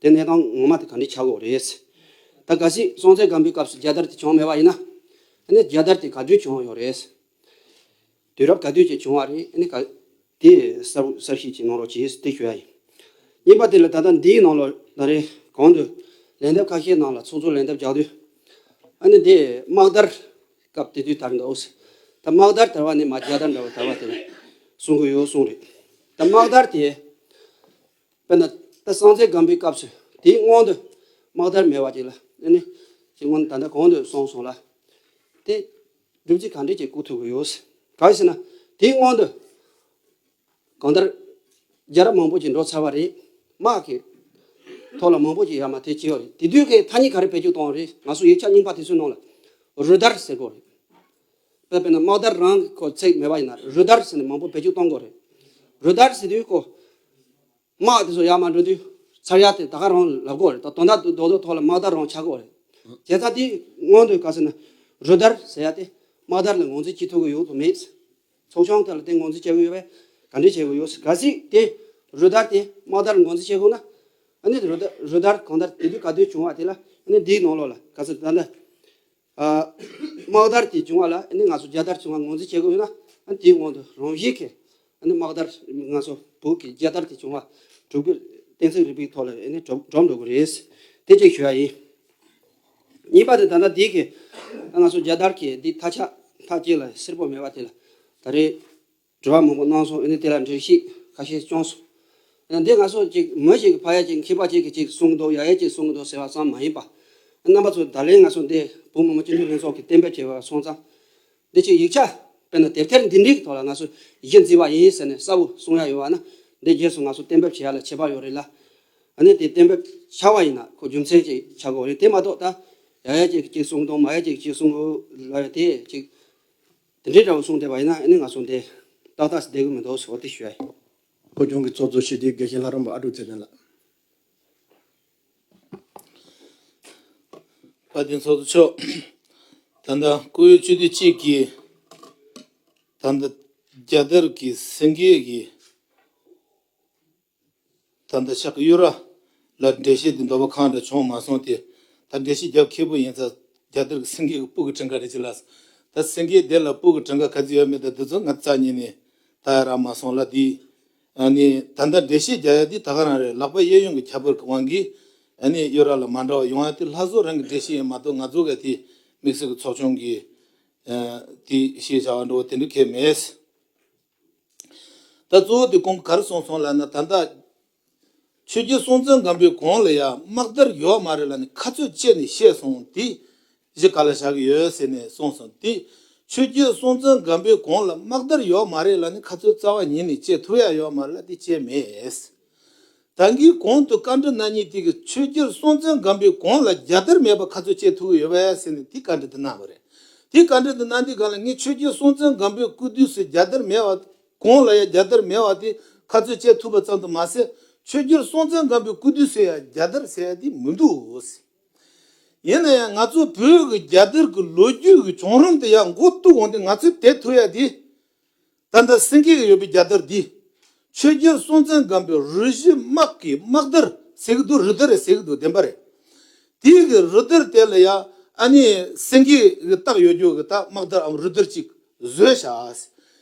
དེ་གནས་སྟངས་ངོ་མ་དེ་ག་འདྲ་ཆགས་ཡོད་རེད། ད་གལ་སྲིད་སྲོང་བཙན་སྒམ་པོའི་སྐབས་སུ་རྒྱལ་དར་དེ་བྱུང་མེད་པ་ཡིན་ན་ཨ་ནི་རྒྱལ་དར་དེ་ག་དུས་བྱུང་ཡོད་རེད། དུས་རབས་ག་དུས་ཀྱི་བྱུང་བ་རེད། ཨ་ནི་ག་དེ་གསལ་པོ་གསལ་བཤད་ཅིག་གནང་རོགས་གྱིས་དེ་ཞུ་ཡ་ཡིན། གཉིས་པ་དེ་ལ་ད་ལྟ་འདིའི་ནང་ལ་ད་རེས་གོང་དུ་ལན་འདེབས་ཁ་ཤས་ནང་ལ་ཚོགས་གཙོ་ལན་འདེབས་རྒྱག་དུས་ཨ་ནི་འདི་དམག་དར་སྐབས་དེ་དུས་དར་འདུག་ཟེར། ད་དམག་དར་དར་བ་ནི་མ་རྒྱལ་དར་འདྲ་བ་དར་བ་དེ་ལ་གསུང་གི་ཡོད་གསུང་རེད། ད་དམག་དར་དེ་དཔེར་ན་ད་སྲོང་བཙན་སྒམ་པོའི་སྐབས་སུ་དེའི་སྔོན་དུ་དམག་དར་མེད་པ་ཅིག་ལ་ཨ་ནི་ཅིག་སྔོན་ད་ལྟ་གོང་དུ་གསུངས་སོང་ལ། དེ་སྒྲུབ་བྱེད་ག་འདྲས་ཀྱི་བཀོད་ཐུབ་ཀྱི་ཡོད། གང་ཡིན་ཟེར་ན་དེའི་སྔོན་དུ་གང་ལྟར་རྒྱལ་རབས་མང་པོ་ཅིག་འགྲོ་ཚར་བ་རེད། དམག་གི་ཐོག་ལ་མང་པོ་ཅིག་ཡར་མར་དེ་བྱས་ཡོད་རེད། དེ་དུས་ཀྱི་ཐ་སྙད་ག་རེ་བེད་སྤྱོད་གཏོང་བ་རེད། ང་ཚོ་ཡིག་ཆ་རྙིང་པ་དེ་ཚོའི་ནང་ལ་རུ་དར་ཟེར་གོ་རེད། དཔེར་ན་དམག་དར་རང་གི་ཁོ་ཚིག་མེད་པ་ཡིན་ན་རུ་དར་ཟེར་ནས་མང་པོ་བེད་སྤྱོད་གཏོང་གོ་རེད། རུ་དར་ཟེར་དུས་ཁོ་དམག་དེ་ཚོ་ཡར་མར་འགྲོ་དུས་ཚར་ཡ་དེ་ད་ག་རང་ལབ་དགོས་རེད། ད་དོན་དག་རྡོག་རྡོག་ཐོག་ལ་དམག་དར་རང་ཆགས་དགོས་རེད། བྱས་ཙང་དེ་སྔོན་དུ་ག་ཟེར་ན་རུ་དར་ཟེར་ཡ་དེ་དམག་དར་ལ་ངོས་འཛིན་བྱེད་ཐུབ་ཀྱི་ཡོད་དོ་མེད། ཚོགས་ཆུང་དེ་ལ་དེ་ངོས་འཛིན་བྱེད་ཀྱི་ཡོད་པས་ག་འདྲས་བྱེད་དགོས་ཡོད་ཟེར། གལ་སྲིད་དེ་རུ་དར་དེ་དམག་དར་ལ་ངོས་འཛིན་བྱེད་དགོས་ན་ཨ་ནི་རུ་དར་རུ་དར་གང་ལྟར་དེ་དུས་ག་དུས་བྱུང་བ་དེ་ལ་ཨ་ནི་དེའི་ནང་ལོགས་ལ་ག་ཟེར་ད་ལྟ། དམག་དར་དེ་བྱུང་བ་ལ་ཨ་ནི་ང་ཚོ་རྒྱལ་དར་བྱུང་བ་ངོས་འཛིན་བྱེད་དགོས་ན་ཨ་ནི་དེའི་སྔོན་དུ་རང་བཞིན་གྱིས་ཨ་ནི་དམག་དར་ང་ཚོ་བོད་ཀྱི་རྒྱལ་དར་དེ་བྱུང་བ་གྲུབ་ཀྱི་གཏན་ཚིགས་རིག་པའི་ཐོག་ལ་ཨ་ནི་གྲུབ་གྲུབ་འགྲོ་གི་རེད། དེ་གཅིག་ཞུ་ཡ་ཡིན། གཉིས་པ་དེ་ད་ལྟ་འདི་གི་ད་ང་ཚོ་རྒྱལ་དར་གྱི་འདི་མཐའ་ཆགས་མཐའ་གཅིག་ལ་སེར་པོ་མེད་པ་དེ་ལ་ད་རེས། དྲི་བ་མང་པོ་གནང་སོང་། ཨ་ནི་དེ་ལ་འགྲེལ་བཤད་ཁ་ཤས་བྱུང་སོང་། ཨ་ནི་འདི་ང་ཚོ་ཅིག་མི་ཞིག་གི་ཕ་ཡ་ཅིག་མཁས་པ་ཅིག་གིས་ཅིག་གསུང་གི་འདུག་ཡ་ཡ་ཅིག་གསུང་གི་འདུག་ཟེར་བ་ཙམ་མ་ཡིན་པ། རྣམ་པ་ཚོ་ད་ལན་ང་ཚོ་འདི་བོད་མི་མང་སྤྱི་འཐུས་ལྷན་ཚོགས་ཀྱིས་གཏན་འབེབས་བྱས་པ་སོང་ཙང་། འདི་ཅིག་ཡིག་ཆ་དཔེར་ན་དེབ་ཐེར་འདི་འདྲའི་ཐོག་ལ་ང་ཚོ་གཞི་འཛིན་པ་ཡིན་ཟེར་ནས་གསལ་པོ་གསུང་ཡ་ཡོད་པ་ན་འདི་རྗེས་སུ་ང་ཚོ་གཏན་འབེབས་བྱེད་ཡ་ལ་ཁྱད་པར་ཡོད་རེད་ལ། ཨ་ནི་དེ་གཏན་འབེབས་ཆགས་པ་ཡིན་ན་ཁོ་རྒྱུ་མཚན་ཅིག་ཆགས་དགོས་རེད། དེ་མ་གཏོགས་ད་ཡ་ཡ་ཅིག་ཅིག་གསུང་གི་འདུག་མ་ཡ་ཅིག་ཅིག་གསུང་གི་ལ་ཡ་དེ་ཅིག་དེ་འདྲའི་འདྲ་བོ་གསུངས་བསྡད་པ་ཡིན་ན་ཨ་ནི་ང་ཚོ་འདི་ཏག་ཏག་ཞིག་བསྡད་ཀྱི་མི་འདུག་ཟེར་བ་དེ་ཞུ་ཡ་ཡིན། བོད་ལྗོངས་ཀྱི་ཚོགས་གཙོ་ཞུ་བདེ་དགེ་བཤེས་ལྷ་རམས་པ་ཨ་ཀྲུག་ཚེ་བརྟན་ལགས། དཔལ་ལྡན་ཚོགས་གཙོ་མཆོག་ད་ལྟ་སྐུ་ཡོད་སྤྱི་འཐུས་གཅིག་གིས་ད་ལྟ་རྒྱལ་དར་གྱི་སེང་གེ་གི་ད་ལྟ་ཕྱག་གི་གཡུ་རལ་ལ་འགྲེལ་བཤད་འདི་འདོད་པ་གང་འདྲ་བྱུང་མ་སོང་སྟེ། ད་འགྲེལ་བཤད་རྒྱབ་ཁེ་པོ་ཡིན་ཙང་རྒྱལ་དར་གྱི་སེང་གེ་གི་སྤུ་གི་གྲངས་ཀ་རེ་ཅི་ལ། ད་སེང་གེ་དེ་ལ་སྤུ་གི་གྲངས་ཀ་ག་ཚོད་ཡོད་མེད་ད་འདི་ཚོ་ང་རྩ་ཉིད་ནས་ད་ཡ་རག་མ་སོང་ལ། འདི་ཨ་ནི་ད་ལྟ་འགྲེལ་བཤད་རྒྱག་ཡ་འདི་ད་ག་རང་རེད། ལག་པ་གཡས་གཡོན་གྱི་ཁྱད་པར་གྱི་དབང་གིས་ཨ་ནི་གཡུ་རལ་ལ་མ་འདྲ་བ་ཡོང་ཡ་དེ་ལྷ་བཟོ་རང་གི་འགྲེལ་བཤད་ཡིན་མ་གཏོགས་ང་ཚོ་ག་དེ་དམིགས་བསལ་གྱི་ཚོགས་ཆུང་གིས་དེ་ཞེས་བྱ་བ་འགྲོ་བ་དེ་འདྲ་གལ་མེད། ད་གཙོ་བོ་དེ་ཁོང་གིས་ག་རེ་གསུངས་སོང་ལབ་ན། ད་ལྟ་ཆོས་རྒྱལ་སྲོང་བཙན་སྒམ་པོའི་གོང་ལ་ཡང་དམག་དར་ཡོད་མ་རེད་ལབ་ནས་ཁ་ཚོད་བཅད་ནས་བཤད་སོང་། དེ་གཞི་ག་ལ་བཞག་གི་ཡོད་ཟེར་ནས་གསུངས་སོང་། དེ་ ཆོས་རྒྱལ་སྲོང་བཙན་སྒམ་པོའི་གོང་ལ་དམག་དར་ཡོད་མ་རེད་ལབ་ནས་ཁ་ཚོད་རྩ་བ་ཉིད་ནས་བཅད་ཐུབ་ཡ་ཡོད་མ་རེད་ལ་དེ་བཅད་མེད། ད་གིན་གོང་དུ་བཀའ་འདྲི་གནང་མཁན་དེ་གིས་ཆོས་རྒྱལ་སྲོང་བཙན་སྒམ་པོའི་གོང་ལ་རྒྱལ་དར་མེད་པ་ཁ་ཚོད་བཅད་ཐུབ་ཀྱི་ཡོད་པས་ཟེར་ནས་དེ་བཀའ་འདྲི་དེ་གནང་བ་རེད། དེ་བཀའ་འདྲི་དེ་གནང་དུས་སྒང་ལ་ངས་ཆོས་རྒྱལ་སྲོང་བཙན་སྒམ་པོའི་སྐུ་དུས་སུ་རྒྱལ་དར་མེད་པ། གོང་ལ་ཡང་རྒྱལ་དར་མེད་པ་དེ་ཁ་ཚོད་བཅད་ཐུབ་པ་ཙམ་དུ་མ་ཟད། ཆོས་རྒྱལ་སྲོང་བཙན་སྒམ་པོའི་སྐུ་དུས་སུ་ཡང་རྒྱལ་དར་ཟེར་ཡ་དེ་མི་འདུག། ཡིན་ན་ཡང་ང་ཚོ་བོད་ཀྱི་རྒྱལ་དར་གྱི་ལོ་རྒྱུས་ཀྱི་བྱུང་རིམ་དེ་ཡང་མགོ་བཙུགས་འོང་དུས་ང་ཚོས་དེད་ཐུབ་ཡ་དེ། ད་ལྟ་སེང་གེ་གི་ཡོད་པའི་རྒྱལ་དར་འདི། ཆོས་རྒྱལ་སྲོང་བཙན་སྒམ་པོའི་རུ་བཞི་དམག་གི་དམག་དར་ཟེར་གི་འདུག། རུ་དར་ཟེར་གི་འདུག། བདེན་པ་རེད། དེའི་གི་རུ་དར་དེ་ལ་ཡ་ཨ་ནི་སེང་གེ་གི་རྟགས་ཡོད་རྒྱུ་གི་ད་དམག་དར་འམ་རུ་དར་ཅིག་བཟོས་བཞག།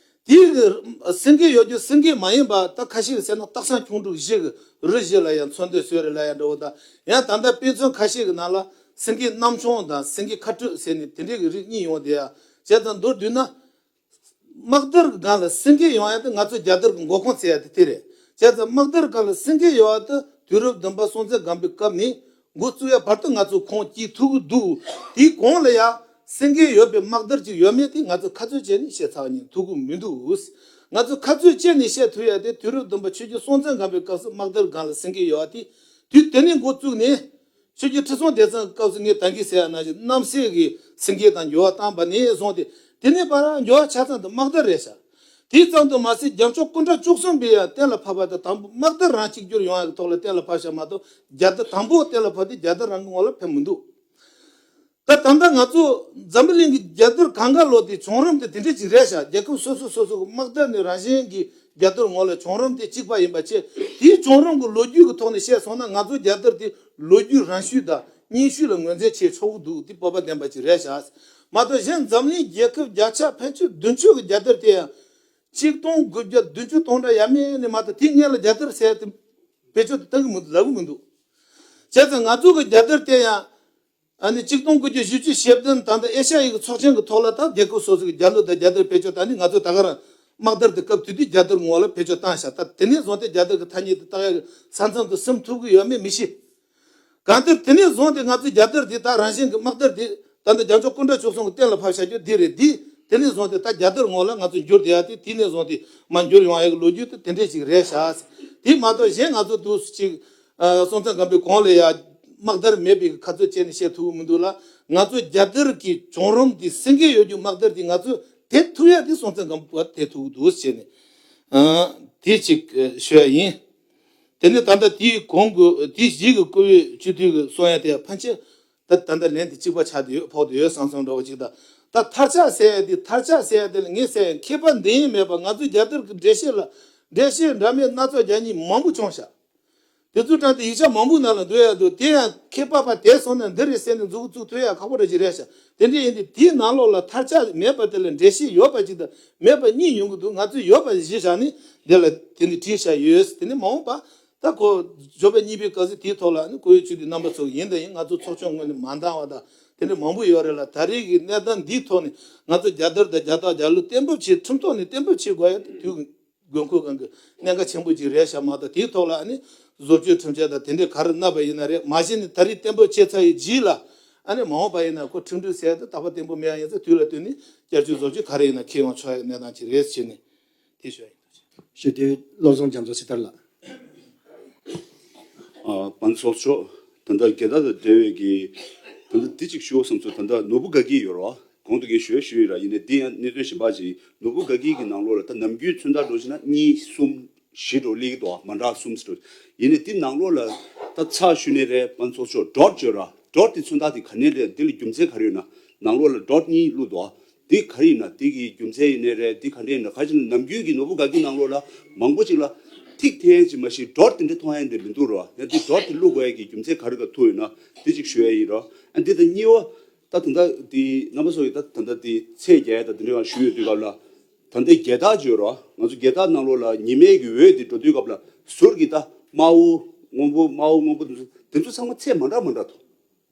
དེའི་གི་སེང་གེ་ཡོད་རྒྱུ་སེང་གེ་མ་ཡིན་པ་ད་ཁ་ཤས་ཀྱིས་ཟེར་ན་སྟག་ཚང་ཁྱུང་འབྲུག་བཞི་གི་རུ་བཞི་ལ་ཡ་མཚོན་དོན་བཟོས་རེད་ལབ་ཡ་འདྲ་བོ་དང་ཡང་ད་ལྟ་དཔེ་མཚོན་ཁ་ཤས་ཀྱི་ནང་ལ་སེང་གེ་གནམ་མཆོང་དང་སེང་གེ་ཁ་སྤྲོད་ཟེར་ནས་དེ་འདྲས་ཀྱི་རིགས་གཉིས་ཡོང་བསྡད་ཡ། བྱས་ཙང་མདོར་བསྡུས་ན། དམག་དར་གྱི་སྒང་ལ་སེང་གེ་ཡོང་ཡ་དེ་ང་ཚོ་རྒྱལ་དར་གྱི་འགོ་ཁུངས་བཙལ་ཡ་དེ་དེ་རེད། བྱས་ཙང་དམག་དར་སྒང་ལ་སེང་གེ་ཡོང་ཡ་དེ་དུས་རབས་བདུན་པ་སྲོང་བཙན་སྒམ་པོའི་སྐབས་ནས་འགོ་བཙུགས་ཡ་བར་དུ་ང་ཚོ་ཁུངས་སྐྱེལ་ཐུབ་ཀྱི་འདུག། དེའི་གོང་ལ་ཡ་སེང་གེ་ཡོད་པའི་དམག་དར་ཅིག་ཡོད་མེད་དེ་ང་ཚོ་ཁ་ཚོད་བྱས་ནས་བཤད་ཚར་བ་ཡིན། ཐུབ་ཀྱི་མི་འདུག། ང་ཚོ་ཁ་ཚོད་བྱས་ནས་བཤད་ཐུབ་ཡ་དེ་དུས་རབས་བདུན་པ་ཆོས་རྒྱལ་སྲོང་བཙན་སྒམ་པོའི་སྐབས་སུ་དམག་དར་སྒང་ལ་སེང་གེ་ཡོད་པ་དེ་དུས་དེ་ནས་འགོ་བཙུགས་ནས། ཆོས་རྒྱལ་ཁྲི་སྲོང་ལྡེ་བཙན་སྐབས་སུ་ངས་ད་གིན་ཟེར་ཡ་ནང་བཞིན་རྣམ་སྲས་ཀྱི་སེང་གེ་དང་འགྱུར་བ་བཏང་པ་ནས་བཟུང་སྟེ་དེ་ནས་བར་འགྱུར་བ་ཆ་ཚང་དུ་དམག་དར་རེད་ཤག། དེ་ཙམ་དུ་མ་ཟད་རྒྱལ་མཆོག་སྐུ་ཕྲེང་བཅུ་གསུམ་པས་ཡང་གཏན་ལ་ཕབ་པ་དང་དང་པོ་དམག་དར་རང་གཅིག་གྱུར་ཡོང་ཡག་གི་ཐོག་ལ་གཏན་ལ་ཕབ་ཤག་མ་གཏོགས་རྒྱལ་དར་དང་པོ་གཏན་ལ་ཕབ་དེ་རྒྱལ་དར་རང་གི་ངོ་ལ་ཕེབས་མི་འདུག། ད་ད་ལྟ་ང་ཚོ་འཛམ་བུ་གླིང་གི་རྒྱལ་དར་གང་ག་ལོ་དེ་བྱུང་རིམ་དེ་དེ་འདྲ་ཅིག་རེད་ཤག། རྒྱལ་ཁབ་སོ་སོ་སོ་སོ་གི་དམག་དར་ནི་རང་བཞིན་གྱི་རྒྱལ་དར་ངོ་ལ་བྱུང་རིམ་དེ་གཅིག་པ་ཡིན་པ་བྱས། དེའི་བྱུང་རིམ་གྱི་ལོ་རྒྱུས་ཀྱི་ཐོག་ནས་བཤད་སོང་ན་ང་ཚོའི་རྒྱལ་དར་དེ་ལོ་རྒྱུས་རང་ཤུལ་དང་རྙིང་ཤུལ་ལ་ངོས་འཛིན་བྱེད་ཆོག་གི་འདུག། དེ་སྤོབས་པ་ལྡན་པ་ཅིག་རེད་ཤག་མ་གཏོགས་གཞན་འཛམ་གླིང་རྒྱལ་ཁབ་བརྒྱ་ཆ་ཕལ་ཆེར་བདུན་ཅུ་གི་རྒྱལ་དར་དེ་ཡང་ཆིག་སྟོང་དགུ་བརྒྱ་བདུན་ཅུ་དོན་གྲངས་ཡས་མས་ནས་མ་གཏོགས་དེའི་སྔོན་ལ་རྒྱལ་དར་ཟེར་དེ་བེད་སྤྱོད་དུ་བཏང་གི་མི་འདུག། ལབ་གི་མི་འདུག། བྱས་ཙང་ང་ཚོ་གི་རྒྱལ་དར་དེ་ཡང་། ཨ་ནི་ཆིག་སྟོང་དགུ་བརྒྱ་བཞི་བཅུ་ཞེ་བདུན་ད་ལྟ་ཨེ་ཤ་ཡའི་གི་ཚོགས་ཆེན་གི་ཐོག་ལ་ད་རྒྱལ་ཁབ་སོ་སོ་གི་རྒྱལ་གླུ་དང་རྒྱལ་དར་བེད་སྤྱོད་བཏང་ནས་ང་ཚོ་ད་ག་རང་དམག་དར་དེ་སྐབས་དེ་དུས་རྒྱལ་དར་ངོ་ལ་བེད་སྤྱོད་བཏང་ཤག། ད་དེ་ནས་བཟུང་སྟེ་རྒྱལ་དར་གི་ཐ་སྙད་དེ་བཏགས་ཡག་གི་ས་མཚམས་དུ་སིམ་ཐུབ་གི་ཡོད་མེད་མི་ཤེས། གང་ལྟར་དེ་ནས་བཟུང་སྟེ་ང་ཚོའི་རྒྱལ་དར་དེ་ད་རང་བཞིན་གི་དམག་དར་དེ་ད་ལྟ་རྒྱལ་མཆོག་སྐུ་ཕྲེང་བཅུ་གསུམ་གི་གཏན་ལ་ཕབ་བཞག་རྒྱུ་དེ་རེད། དེ་དེ་ནས་བཟུང་སྟེ་ད་རྒྱལ་དར་ངོ་ལ་ང་ཚོ་འགྱུར་བསྡད་ཡ་དེ་དེ་ནས་བཟུང་སྟེ་མར་འགྱུར་ཡོང་ཡག་གི་ལོ་རྒྱུས་དེ་དེ་འདྲས་ཅིག་རེད་ཤག། དེ་མ་གཏོགས་གཞན་ང་ཚོ་འདུག་སེ་ཅིག། ཨ། སྲོང་བཙན་སྒམ་པོའི་གོང་ལ་ཡ་དམག་དར་མེད་པའི་ཁ་ཚོད་བྱས་ནས་བཤད་ཐུབ་ཀྱི་མི་འདུག་ལ། ང་ཚོ་རྒྱལ་དར་གྱི་བྱུང་རིམ་དེ་སེང་གེ་ཡོད་རྒྱུ་དམག་དར་དེ་ང་ཚོས་དེད་ཐུབ་ཡ་དེ་སྲོང་བཙན་སྒམ་པོ་དེད་ཐུབ་ཀྱི་འདུག་ཟེར་ནས། ཨ། དེ་གཅིག་ཤོད་ཡ་ཡིན། དེ་ནས་ད་ལྟ་དེའི་གོང་གི་དེའི་གཞིས་ཀྱི་བཀུར་འོས་སྤྱི་འཐུས་ཀྱི་གསུང་ཡ་དེ་ཕན་ཆད་ད་ད་ལྟ་ལན་དེ་གཅིག་པ་ཆགས་བསྡད་ཡོད། ཕོག་བསྡད་ཡོད་བསམ་བསམ་འདྲ་བོ་གཅིག་དང་། ད་མཐར་ཆགས་ཟེར་ཡ་དེ་མཐར་ཆགས་ཟེར་ཡ་དེ་ལ་ངས་ཟེར་ཡ་མཁས་པ་འདི་ཡིན་མེད་པ་ང་ཚོའི་རྒྱལ་དར་གྱི་འགྲེལ་བཤད་ལ་འགྲེལ་བཤད་འདྲ་མིན་སྣ་ཚོགས་རྒྱག་མཁན་མང་པོ་བྱུང་ཤག། དེ་ཚོའི་གྲས་དེ་ཡིག་ཆ་མང་པོའི་ནང་ལ་འདུག་ཡ་འདུག། དེ་ཡང་མཁས་པ་ཕར་དེད་སོང་ན་འདི་རེད་ཟེར་ནས་མཛུབ་གུ་བཙུགས་ཐུབ་ཡ་ཁག་པོ་འདྲ་ཅིག་རེད་ཤག། དེ་འདྲ་ཡིན་དུས་དེའི་ནང་ལོགས་ལ་མཐར་ཆགས་མེད་པ་དེ་ལ་འགྲེལ་བཤད་ཡོད་པ་ཅིག་དང་མེད་པ་གཉིས་ཡོང་གི་འདུག། ང་ཚོས་ཡོད་པ་གཞི་བཞག་ནས་འདི་ལ་དེ་འདྲ་བྲིས་བཞག་ཡོད། དེ་ནས་མ་འོངས་པ་ད་ཁོ་འབྱོར་པ་གཉིས་པའི་སྐབས་སུ་དེའི་ཐོག་ལ་ནི་བཀུར་འོས་སྤྱི་འཐུས་རྣམ་པ་ཚོ་ཡིན་དང་ཡིན། ང་ཚོ་ཚོགས་ཆུང་ངོས་ནས་མ་འདང་བ་དང་དེ་འདྲ་མང་པོ་ཡོད་རེད་ལ། ད་རེས་ཀྱི་གནས་སྟངས་འདིའི་ཐོག་ནས་ང་ཚོ་རྒྱལ་དར་དང་རྒྱལ་རྟགས་རྒྱལ་གླུ་གཏན་འབེབས་བྱེད། ཁྲིམས་ཐོག་ནས་གཏན་འབེབས་བྱེད་དགོས་ཡ་དེ་དུས་དགོས་མཁོ་གང་གི་གནད་འགག་ཆེན་པོ་ཅིག་རེད་ཤག་མ་གཏོགས། དེའི་ཐོག་ལ་ཨ་ནི་བཟོ་བཅོས་ཁྲིམས་འཆར་དང་དེ་འདྲའི་ག་རེ་གནང་པ་ཡིན་ན་རེད། མ་གཞི་ནས་ད་རེས་གཏན་འབེབས་བྱས་ཚར་ཡི་རྗེས་ལ་ཨ་ནི་མ་འོངས་པ་ཡིན་ན་ཁོ་ཁྲིམས་སྒྲིག་ཟེར་ཡ་དེ་རྟག་པ་བརྟན་པོ་མེད་ཡ་ཡིན་ཙང་དུས་ལ་བསྟུན་ནས་བསྐྱར་བཅོས་བཟོ་བཅོས་ག་རེ་ཡིན་ན་འཁྱེར་ཡོང་ཆོག་ཡ་གནས་སྟངས་ཅིག་རེད་ཟེར་ནས་དེ་ཞུ་ཡ་ཡིན། ཞུ་དེ་བློ་བཟང་རྒྱ་མཚོ་ཚེ་ཐར་ལགས། ཨ། པན་ཚོགས་མཆོག། ད་ལྟ་རྒྱལ་དར་དང་འབྲེལ་བའི་གི་ད་ལྟ་འདི་གཅིག་ཞུ་བསམ་སོང་། ད་ལྟ་ནོར་བུ་དགའ་སྐྱིད་ཡོད་རེད་བ། གོང་དུ་ངས་ཞུ་ཡ་ཞུས་ཡིན་ར། ཡིན་ནའི་འདི་ཡང་གནད་དོན་གཞན་པ་ཅིག། ནོར་བུ་དགའ་སྐྱིད་ཀྱི་ནང་ལོགས་ལ་ད་ནམ་རྒྱུན་མཚོན་རྟགས་འགྲོ་བྱས་ན་གཉིས་གསུམ་བཞི་འགྲོ་སླེབས་ཀྱི་འདུག་བ། མ་འདྲ་གསུམ་ཟེར་འགྲོ། ཡིན་ནའི་འདི་ནང་ལོགས་ལ་ད་ཚར་ཞུས་ནའི་རེད། པན་ཚོགས་མཆོག། ཌོཊ་ཡོད་ར། ཌོཊ་དེ་མཚོན་རྟགས་དེ་ག་ནས་སླེབས། འདི་ལ་རྒྱུ་མཚན་ག་རེ་ཡོད་ན། ནང་ལོགས་ལ་ཌོཊ་གཉིས་བླུགས་འདུག་བ། འདི་ག་རེ་ཡིན་ན། འདི་གི་རྒྱུ་མཚན་ཡིན་ནའི་རེད། འདི་ག་འདྲ་ཡིན་ན། ག་ཅི་ན་ནམ་རྒྱུན་གྱི་ནོར་བུ་དགའ་སྐྱིད་ནང་ལོགས་ལ་མང་པོ་ཅིག་ལ་ཐིག་འཐེན་ཡ་ཅིག་མ་གཞི་ཌོཊ་དེ་འདྲ་མཐོང་ཡ་འདི་མི་འདུག་ར། ཡང་འདི་ཌོཊ་དེ་བླུགས་དགོས་ཡ་གི་རྒྱུ་མཚན་ག་རེ་ག་ཐུག་ཡོད་ན་འདི་ཅིག་ཞུ་ཡ་ཡིན་ར། ཨ། འདི་དང་གཉིས་པ། ད་ད་ལྟ་འདི་རྣམ་པ་ཚོ་ཡིས་ད་ད་ལྟ་འདི་ཚད་རྒྱག་ཡ་ད་འདི་འདྲ་ཞུས་ཡོད་དུས་སྐབས་ལ། ད་ལྟའི་རྒྱལ་དར་བརྗོད་རོགས། ང་ཚོ་རྒྱལ་དར་ནང་ལོགས་ལ་ཉི་མའི་གི་འོད་འདི་འགྲོ་དུས་སྐབས་ལ་ཟུར་གྱི་ད་དམར་པོ་སྔོན་པོ་དམར་པོ་སྔོན་པོ་འདི་ཚོ་འདི་ཚོ་ཚང་མ་ཚད་མ་འདྲ་མ་འདྲ་འདུག།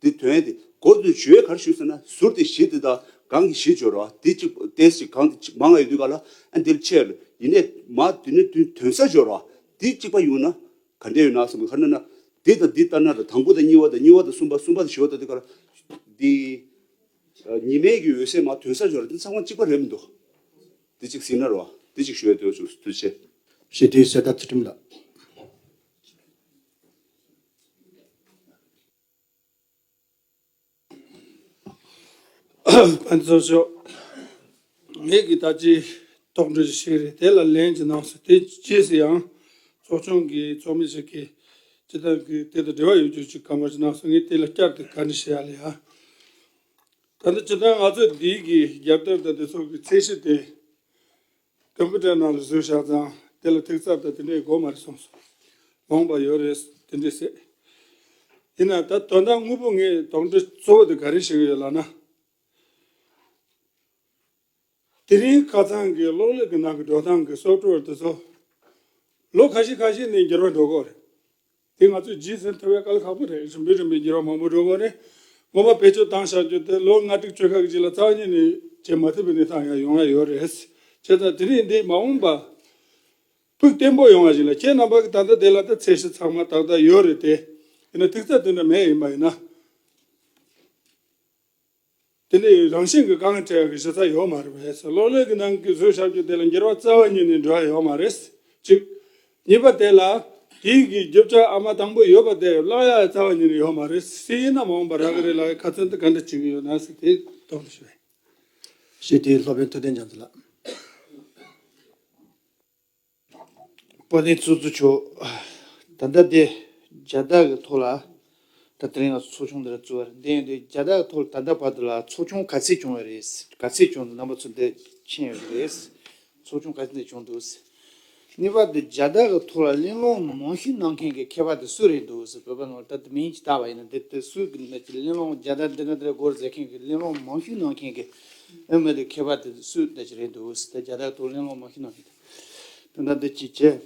འདི་དོན་འདི་གོ་དུས་བརྗོད་ག་རེ་ཞུས་ཟེར་ན། ཟུར་དེ་བཞི་དེ་དང་སྒང་གི་བཞི་བརྗོད་རོགས། འདི་གཅིག་ཏོག་ཙམ་གང་དེ་གཅིག་མང་བ་ཡོད་དུས་སྐབས་ལ། ཨ། འདིར་ཆད་ལ་ཡིན་ནའི་མ་འདི་ནི་འདི་དོན་ས་བརྗོད་རོགས། འདི་གཅིག་པ་ཡོང་ན་ག་འདྲ་ཡོད་ན་བསམ་གི། ག་རེ་ན་ན་འདི་དང་འདི་ལྟར་ན་ད་དང་པོ་དང་གཉིས་པ་དང་གཉིས་པ་དང་གསུམ་པ་གསུམ་པ་དང་བཞི་པ་དང་དེ་ག་ར་འདི། ཉི་མའི་གི་འོད་ཟེར་མར་ཐོན་ས་ཡོད་རེད། དེ་ཚང་མ་གཅིག་པ་རེད་མི་འདུག་དེ་གཅིག་ཟིན་ན་རོ། དེ་གཅིག་ཞུ་ཡ་དེ་བྱུང་། ཐུགས་རྗེ་ཆེ། ཞི་བདེའི་གསེར་རྟ་ཚུལ་ཁྲིམས་ལགས། ཕན་ཚུན་ཤོག་ངེད་ཀྱི་ད་ཅི་དོགས་འདྲི་ཞིག་རེད། དེ་ལ་ལན་གྱི་གནང་སོང་། དེ་རྗེས་སུ་ཡང་ཚོགས་ཆུང་གི་ཚོགས་མི་ཞིག་གིས་སྤྱི་བཏང་གི་དེ་དང་འབྲེལ་བ་ཡོད་རྒྱུ་ཅིག་ག་མ་ཞིག་གནང་སོང་། ངས་དེ་ལ་བསྐྱར་དུ་བཀའ་འདྲི་ཞུ་ཡ་ལ་ཡ། ད་ལྟ་སྤྱི་བཏང་ང་ཚོ་འདིའི་གི་རྒྱབ་དར་དང་དེ་ཚོ་གི་ཚད་གཞི་དེ་ཀམ་པུ་ཊར་ནང་ལ་བཟོས་བཞག་ཙང་། དེ་ལ་ཐིག་རྩ་དང་དེ་འདྲས་དགོས་མ་རེད་གསུངས་སོང་། མ་འོངས་པ་ཡོད་རེད་དེ་འདྲས་ཟེར། ཡིན་ན་ད་དོན་དག་དངོས་པོ་ངས་དོགས་འདྲི་གཙོ་བོ་དེ་ག་རེ་བྱེད་ཀྱི་ཡོད་ལབ་ན། དེ་རིང་ཁ་སང་གི་གློག་ཀླད་ཀྱི་ནང་གི་འགྲོ་སྟངས་ཀྱི་སོབ་ཊི་ཝེར་དེ་ཚོ་ལོ་ཁ་ཤས་ཁ་ཤས་ནས་འགྱུར་བ་འགྲོ་གི་རེད། དེ་ང་ཚོས་རྗེས་ཟིན་ཐུབ་པའི་དཀའ་ལས་ཁག་པོ་རེད། རིམ་པས་རིམ་པས་འགྱུར་བ་མང་པོ་འགྲོ་གི་རེད། སྔོན་མ་བེད་སྤྱོད་བཏང་བཞག་རྒྱུ་དེ་ལོ་ལྔ་དྲུག་བཅུ་ཁ་གི་རྗེས་ལ་རྩ་བ་ཉིད་ནས་བྱེད་མ་ཐུབ་པའི་གནས་སྟངས་ཡང་ཡོང་ཡ་ཡོད་རེད། བྱས་ཙང་དེ་རིང་འདི་མ་འོངས་པ་ཕུགས་བརྟན་པོ་ཡོང་བ་ཞིག་ལ་ཁྱེད་རྣམ་པ་གི་ད་ལྟ་དེ་ལ་ད་ཚད་གཞི་ཚང་མ་ཏག་ཏག་ཡོད་རེད་དེ། ཡིན་ན་ཐིག་རྩ་དེ་འདྲ་མེད་ཡིན་པ་ཡིན་ན། དེ་ནི་རང་བཞིན་གྱི་དཀའ་ངལ་འཕྲད་ཡག་གི་གཞི་རྩ་ཡོད་མ་རེད་པས། གློག་ཀླད་ཀྱི་ནང་གི་བཟོས་བཞག་རྒྱུ་དེ་ལ་འགྱུར་བ་རྩ་བ་ཉིད་ནས་འགྲོ་ཡ་ཡོད་མ་རེད། གཅིག་གཉིས་པ་དེ་ལ་དེའི་གི་རྒྱུ་ཆ་ཨ་མ་དང་པོ་ཡོད་པ་དེ་བརླག་ཡ་རྩ་བ་ཉིད་ནས་ཡོད་མ་རེད། སྲིད་ཡིན་ན་མ་འོངས་པ་རག་གི་རེད་ལ། ཁ་ཚོན་དེ་ག་འདྲ་བྱེད་ཀྱི་ཡོད་ན་ཟེར་དེ་དོགས་འདྲི་ཞུ་བས། ཞེས་དེའི་སློབ་དཔོན་ཐུབ་བསྟན་རྒྱ་མཚོ་ལགས། དཔལ་ལྡན་ཚོགས་གཙོ་མཆོག་ད་ལྟ་དེ་རྒྱལ་དར་གྱི་ཐོག་ལ་ད་དེ་རིང་ང་ཚོ་ཚོགས་ཆུང་འདི་ར་བཙུགས་པ་རེད། འདི་ཡིན་དུས་རྒྱལ་དར་གྱི་ཐོག་ལ་ད་ལྟ་བར་དུ་ལ་ཚོགས་ཆུང་ག་ཚད་བྱུང་བ་རེད། ག་ཚད་བྱུང་འདུག་རྣམ་པ་ཚོ་འདི་མཁྱེན་ཡོད་རེད། ཚོགས་ཆུང་ག་ཚད་འདི་བྱུང་འདུག་གཉིས་པ་འདི་རྒྱལ་དར་གྱི་ཐོག་ལ་གླེང་སློང་མང་ཤོས་གནང་མཁན་གྱི་མཁས་པ་དེ་སུ་རེད་འདུག་བོད་པ་ནང་ད་དེ་མིང་ཅིག་བཏགས་པ་ཡིན་ན་འདི་དེ་སུ་གི་ནང་གི་གླེང་སློང་རྒྱལ་དར་འདི་འདྲ་འདི་འདྲ་དགོས་རེད་ཟེར་མཁན་གྱི་གླེང་སློང་མང་ཤོས་གནང་མཁན་གྱི་ཨེ་མི་དེ་མཁས་པ་དེ་སུ་འདི་ཅིག་རེད་འདུག་ད་རྒྱལ་དར་གྱི་ཐོག་གླེང་སློང་མང་ཤོས་གནང་མཁན་དེ། ད་ལྟ་འདི་ཅིག་བྱས།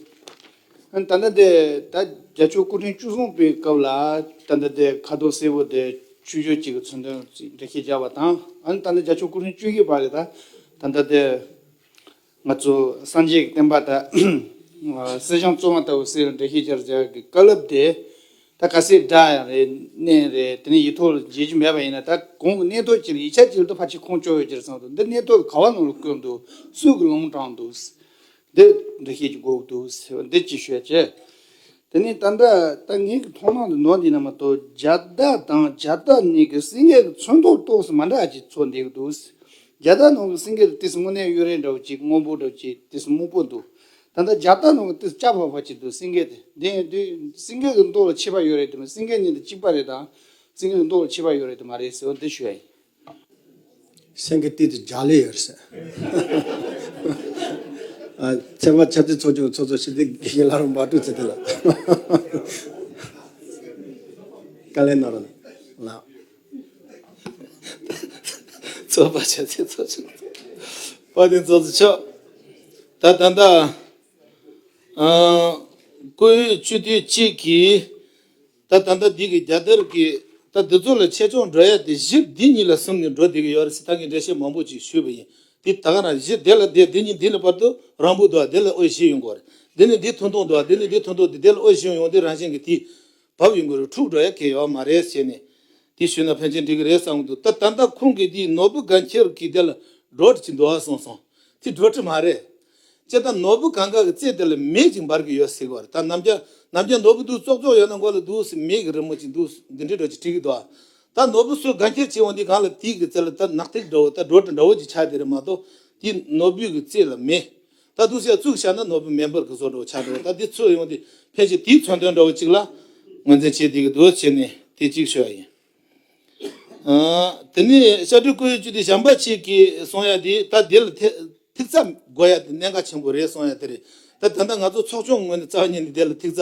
ཨ་ནི་ད་ལྟ་འདི་ད་རྒྱལ་མཆོག་སྐུ་ཕྲེང་བཅུ་གསུམ་པའི་སྐབས་ལ་ད་ལྟ་འདི་ཁ་དོག་སེར་པོ་འདི་ཆུ་ཞོ་གཅིག་གི་མཚོན་དོན་འགྲེལ་བཤད་བརྒྱབ་པ་དང་། ཨ་ནི་ད་ལྟ་རྒྱལ་མཆོག་སྐུ་ཕྲེང་བཅུ་བཞི་པ་གི་ད་ད་ལྟ་འདི་ང་ཚོ་སངས་རྒྱས་ཀྱི་བསྟན་པ་ད་གསེར་སྦྱངས་བཙོ་མ་ལྟ་བུ་ཟེར་འགྲེལ་བཤད་བརྒྱབ་བརྒྱབ་ཀྱི་བཀའ་སློབ་དེ་ད་ག་ཚད་འདྲ་ཡང་རེད། གནད་རེད། དེ་ནས་ཡིག་ཐོག་ལ་མཇལ་རྒྱུ་མེད་པ་ཡིན་ན་ད་གོང་གི་གནད་ཐོག་ཅིག་ལ་ཡིག་ཆ་ཅིག་ལ་ད་ཕལ་ཆེར་ཁུངས་བཅོལ་ཡོད་ཀྱི་རེད་བསམ་འདུག་འདི་གནད་ཐོག་ག་བ་ནང་ལ་བཀོད་འདུག་སུ་གིས་ལུང་དྲངས་འདུག་འདི་འགྲེལ་བཤད་ཅིག་དགོས་འདུག་ཟེར་བ་འདི་ཅིག་ཤོད་བྱས། དེ་ནས་ད་ལྟ་ད་ངེད་ཀྱི་མཐོང་སྣང་དུ་ནོར་འདི་ན་མ་གཏོགས་རྒྱལ་དར་དང་རྒྱལ་དར་གཉིས་ཀྱི་སེང་གེ་གི་ཚོན་མདོག་ཏོག་ཙམ་མ་འདྲ་ཅིག་ཚོར་བསྡད་ཀྱི་འདུག་རྒྱལ་དར་ནང་གི་སེང་གེ་དེ་ཏོག་ཙམ་དངོས་གནས་གཡུ་རལ་འདྲ་བོ་ཅིག་སྔོན་པོ་འདྲ་བོ་ཅིག་ཏོག་ཙམ་སྨུག་པོ་འདུག་ད་ལྟ་རྒྱལ་དར་ནང་གི་ཏོག་ཙམ་སྐྱ་ཕོ་ཕོ་ཅིག་འདུག་སེང་གེ་དེ་འདི་ཡིན་དུས་སེང་གེ་གི་མདོག་ལ་ཁྱད་པར་ཡོད་རེད་དམ། སེང་གེ་གཉིས་དེ་གཅིག་པ་རེད་དམ། སེང་གེ་གི་མདོག་ལ་ཁྱད་པར་ཡོད་རེད་དམ་མ་རེད་ཟེར་བ་འདི་ཞུ་ཡ་ཡིན། སེང་གེ་ཏི་ཏི་རྒྱ་ལས་ཡོད་ཟེར། ཨ། ཚན་པ་ཆབ་སྲིད་ཚོགས་ཆུང་ཚོགས་གཙོ་ཞི་བདེ་དགེ་བཤེས་ལྷ་རམས་པ་ཀྲུའུ་ཙི་ཏི་ལགས། བཀའ་ལན་གནང་རོགས་གནང་། ཚོགས་པ་ཆབ་སྲིད་ཚོགས་ཆུང་། དཔལ་ལྡན་ཚོགས་གཙོ་མཆོག་ད་ད་ལྟ་ཨ། བཀུར་འོས་སྤྱི་འཐུས་གཅིག་གིས། ད་ད་ལྟ་འདི་གི་རྒྱལ་དར་གྱི་ད་འདི་ཚོ་ལ་ཆེ་ཆུང་འགྲོ་ཡ་དེ་གཞི་འདི་གཉིས་ལ་བསམ་ནས་འགྲོ་བསྡད་ཀྱི་ཡོད་རེད་ཟེར་ད་གིན་འགྲེལ་བཤད་མང་པོ་ཅིག་ཞུས་པ་ཡིན། དེ་ད་ག་རང་གཞི་དེ་ལ་དེ་འདི་གཉིས་འདི་ལ་བར་དུ་རིང་པོ་འདུག་དེ་ལ་འོས་བཞི་ཡོང་གི་རེད། འདི་ནས་འདི་ཐུང་ཐུང་འདུག་དེ་ནས་འདི་ཐུང་ཐུང་འདུག་དེ་ལ་འོས་བཞི་ཡོང་དེ་རང་བཞིན་གྱི་དེ་བབ་ཡོང་གི་རེད། འཁྲུག་འགྲོ་ཡ་གལ་ཡོད་མ་རེད་ཟེར་ནས་དེ་ཞུས་ན་ཕན་ཆད་འགྲིག་གི་རེད་བསམ་གྱི་འདུག་ད་ད་ལྟ་ཁོང་གིས་དེ་ནོར་བུ་དགའ་འཁྱིལ་གྱི་དེ་ལ་འགྲོ་གྲབས་ཅིག་འདུག་ཨ་གསུངས་སོང་། དེ་འགྲོ་གྲབས་མ་རེད། ཅེས་ད་ནོར་བུ་གང་ག་གི་རྩེ་དེ་ལ་མེ་ཅིག་འབར་གྱི་ཡོད་ཟེར་གྱི་ཡོད་རེད། ད་ནམ་རྒྱུན་ནམ་རྒྱུན་ནོར་བུ་འདུག་ཙོག་ཙོག་ཡོད་ན་མགོ་ལ་འདུག་སེ་མེ་གི་རི་མོ་ཅིག་འདུག་འདི་འདྲའི་འགྲོ་ཅིག་བྲིས་ཀྱི་འདུག་ད་ནོར་བུ་སུ་དགའ་འཁྱིལ་བྱེད་འོང་དུས་གང་ལ་དེའི་གི་རྩེ་ལ་ད་ནག་ཐིག་འདྲ་བོ་ད་འགྲོ་གྲབས་འདྲ་བོ་ཅིག་ཆགས་བསྡད་རེད་མ་གཏོགས་དེ་ནོར་བུ་གི་རྩེ་ལ་མེ། ད་འདུག་སེ་བཙུགས་བཞག་ན་ནོར་བུ་མེ་འབར་གི་བཟོ་འདྲ་བོ་ཆགས་འགྲོ། ད་འདི་ཚོ་ཡོང་དུས་ཕལ་ཆེར་དེའི་མཚོན་དོན་འདྲ་བོ་ཅིག་ལ་ངོས་འཛིན་བྱེད་བསྡད་ཀྱི་འདུག་བྱས་ནས་དེ་གཅིག་ཞུ་ཡ་ཡིན། ཨ། དེ་ནས་བཤད་སྒྲུབ་བཀའ་ཡིག་བཅུ་དེ་གཞན་པ་ཅིག་གིས་གསུང་ཡ་དེ་ད་དེ་ལ་ཐེ་ཐིག་རྩ་དགོས་ཡ་དེ་གནད་འགག་ཆེན་པོ་རེད་གསུང་ཡ་དེ་རེད། ད་ད་ལྟ་ང་ཚོ་ཚོགས་ཆུང་ངོས་ནས་རྩ་བ་ཉིད་ནས་དེ་ལ་ཐིག་རྩ་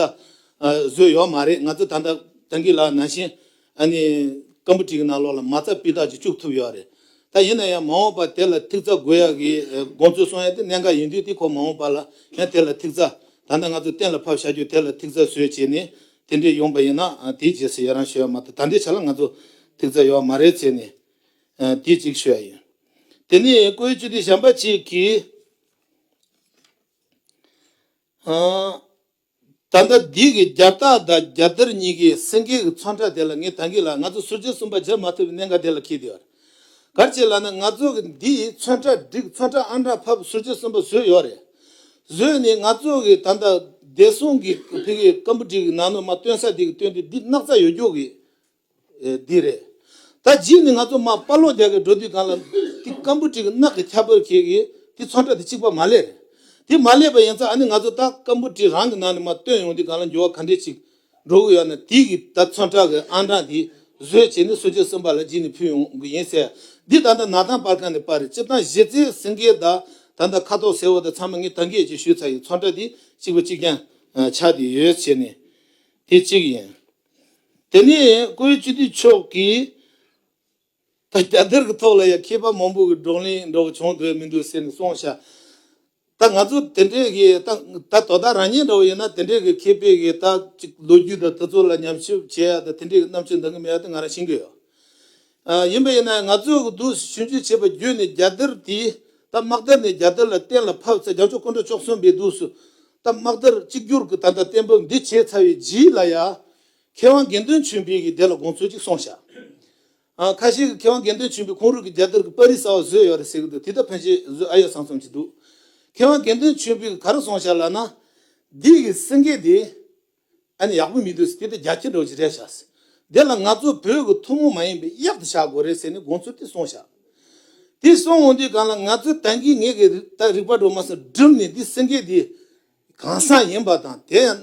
ཨ་བཟོས་ཡོད་མ་རེད། ང་ཚོ་ད་ལྟ་ད་གིན་ལ་ནང་བཞིན་ཨ་ནི་ཀམ་པུ་ཊར་གི་ནང་ལོགས་ལ་མ་རྩ་སྤུས་དག་ཅིག་བཅུག་ཐུབ་ཡོད་རེད། ད་ཡིན་ན་ཡང་མ་འོངས་པ་དེ་ལ་ཐིག་རྩ་དགོས་ཡ་གི་ཨ་དགོངས་ཚུལ་གསུང་ཡ་དེ་གནད་འགག་ཡིན་དུས་དེ་ཁོ་མ་འོངས་པ་ལ་ཡང་དེ་ལ་ཐིག་རྩ་ད་ལྟ་ང་ཚོ་གཏན་ལ་ཕབ་བཞག་རྒྱུ་དེ་ལ་ཐིག་རྩ་བཟོས་བྱས་ནས་དེ་འདྲས་ཡོང་པ་ཡིན་ན་ཨ་དེའི་རྗེས་སུ་ཡི་རང་ཞུ་ཡ་མ་གཏོགས་ད་ལྟའི་ཆ་ལ་ང་ཚོ་ཐིག་རྩ་ཡོད་མ་རེད་བྱས་ནས། ཨ། དེ་གཅིག་ཞུ་ཡ་ཡིན། དེ་ནས་བཀའ་ཡིག་བཅུ་དེ་གཞན་པ་གཅིག་གིས། ཨ། ད་ལྟ་འདི་གི་རྒྱལ་རྟགས་དང་རྒྱལ་དར་གཉིས་ཀྱི་སེང་གེ་གི་ཚོན་ཁྲ་དེ་ལ་ངས་ད་གིན་ལ་ང་ཚོ་ཟུར་བརྗེ་གསུམ་པ་བརྒྱབ་མ་ཐུབ་པའི་གནད་འགག་དེ་ལ་འཁེལ་བསྡད་ཡོད་རེད། ག་རེ་བྱས་ལབ་ན། ང་ཚོ་གི་འདི་ཚོན་ཁྲ་བསྒྲིགས། ཚོན་ཁྲ་ཨང་གྲངས་ཕབ། སོ་བརྒྱད་གསུམ་པ་བཟོས་ཡོད་རེད། བཟོས་ནས་ང་ཚོ་གི་ད་ལྟ་བདེ་སྲུང་གི་ཕ་གི་ཀམ་པུ་ཊར་གི་ནང་ནས་མར་སྟོན་ས་དེ་གི་སྟོན་དུས། འདི་སྣག་ཚ་ཡོད་རྒྱུ་གི་ཨེ་འདི་རེད། ད་རྗེས་ནས་ང་ཚོ་མར་པར་ལོག་རྒྱག་གི་འགྲོ་དུས་སྒང་ལ། འདི་ཀམ་པུ་ཊར་གི་སྣག་གི་ཁྱད་པར་གྱིས་གི་འདི་ཚོན་ཁྲ་དེ་གཅིག་པ་མ་ལེན་རེད། དེ་མ་ལེན་པ་ཡིན་ཙང་། ཨ་ནི་ང་ཚོ་ད་ཀམ་པུ་ཊར་རང་གི་ནང་ནས་མར་སྟོན་ཡོང་དུས་སྒང་ལ་འགྱུར་བ་ག་འདྲས་ཅིག་འགྲོ་གི་ཡོད་ན། དེ་གི་ད་ཚོན་ཁྲ་གི་ཨང་གྲངས་དེ་བཟོས་བྱས་ནས་སོ་བརྒྱད་གསུམ་པ་ལ་རྗེས་ནས་ཕུལ་ཡོང་གི་ཡིན་ཟེར། འདི་ད་ལྟ་ན་ཐང་པར་ཁང་ནས་པར་རེད། སྤྱིར་བཏང་གཞི་རྩའི་སེང་གེ་དང་ད་ལྟ་ཁ་དོག་སེར་པོ་དང་ཚང་མ་ངས་ད་གིན་ཅིག་ཞུས་ཚར་ཡིན། ཚོན་ཁྲ་དེ་གཅིག་པ་གཅིག་རྐྱང་ཆགས་བསྡད་ཡོད་བྱས་ནས། དེ་གཅིག་ཡིན། དེ་ནས་བཀུར་འོས་སྤྱི་འཐུས་མཆོག་གིས། ད་རྒྱལ་དར་གྱི་ཐོག་ལ་ཡང་མཁས་པ་མང་པོ་གིས་བགྲོ་གླེང་འདྲ་བོ་བྱུང་འདུག་མི་འདུག་ཟེར་ནས་གསུངས་ཤག་ད་ང་ཚོ་དེ་འདྲས་ཀྱི་ད་ད་དོ་བདག་རང་ཉིད་འདྲ་བོ་ཡིན་ན། དེ་འདྲས་ཀྱི་མཁས་པའི་གི་ད་ཅིག་ལོ་རྒྱུས་དང་དེ་ཚོ་ལ་ཉམས་ཞིབ་བྱེད་ཡ་དང་དེ་འདྲས་ཀྱི་རྣམ་དཔྱོད་འདང་གི་མེད་ཡ་དེ་ང་རང་ཤེས་ཀྱི་ཡོད། ཨ། ཡིན་པ་ཡིན་ན་ང་ཚོ་གི་འདུག་ཞིབ་འཇུག་བྱས་པ་བརྒྱུད་ནས། རྒྱལ་དར་དེ་ད་དམག་དར་ནས་རྒྱལ་དར་ལ་གཏན་ལ་ཕབ་ཚར། རྒྱལ་མཆོག་སྐུ་ཕྲེང་བཅུ་གསུམ་པའི་འདུག་སུ་ད་དམག་དར་གཅིག་གྱུར་གྱི་ད་ལྟ་གཏན་འབེབས་འདི་བྱས་ཚར་བའི་རྗེས་ལ་ཡ། མཁས་དབང་དགེ་འདུན་ཆོས་འཕེལ་གྱིས་དེ་ལ་དགོངས་ཚུལ་ཅིག་གསུངས་ཤག་ཨ། ཁ་ཤས་ཀྱིས་མཁས་དབང་དགེ་འདུན་ཆོས་འཕེལ་ཁོང་རང་གིས་རྒྱལ་དར་གྱི་པར་རིས་གསར་པ་བཟོས་ཡོད་རེད་ཟེར་གྱི་འདུག་དེ་ད་ཕལ་ཆེར་བཟོས་ཨ་ཡོད་བསམ་བསམ་ཅིག་འདུག་མཁས་དབང་དགེ་འདུན་ཆོས་འཕེལ་གྱིས་ག་རེ་གསུངས་ཤག་ལབ་ན། འདི་གི་སེང་གེ་དེ་ཨ་ནི་ཡག་པོ་མི་འདུག་ཟེར། དེ་ད་རྒྱ་ཁྱི་འདྲ་བོ་ཅིག་རེད་ཤག་ཟེར། དེ་ལ་ང་ཚོ་བོད་ཀྱི་ཐུན་མོང་མ་ཡིན་པའི་གཡག་དེ་བཞག་དགོས་རེད་ཟེར་ནས་དགོངས་ཚུལ་དེ་གསུངས་ཤག་དེ་གསུངས་འོང་དུས་སྒང་ལ། ང་ཚོ་ད་གིན་ངེད་ཀྱིས་ད་རིག་པ་འདྲ་བོ་མ་སོང་བསྒྲུབས་ནས། འདི་སེང་གེ་དེ་གང་ཟག་ཡིན་པ་དང་། དེ་ཡང་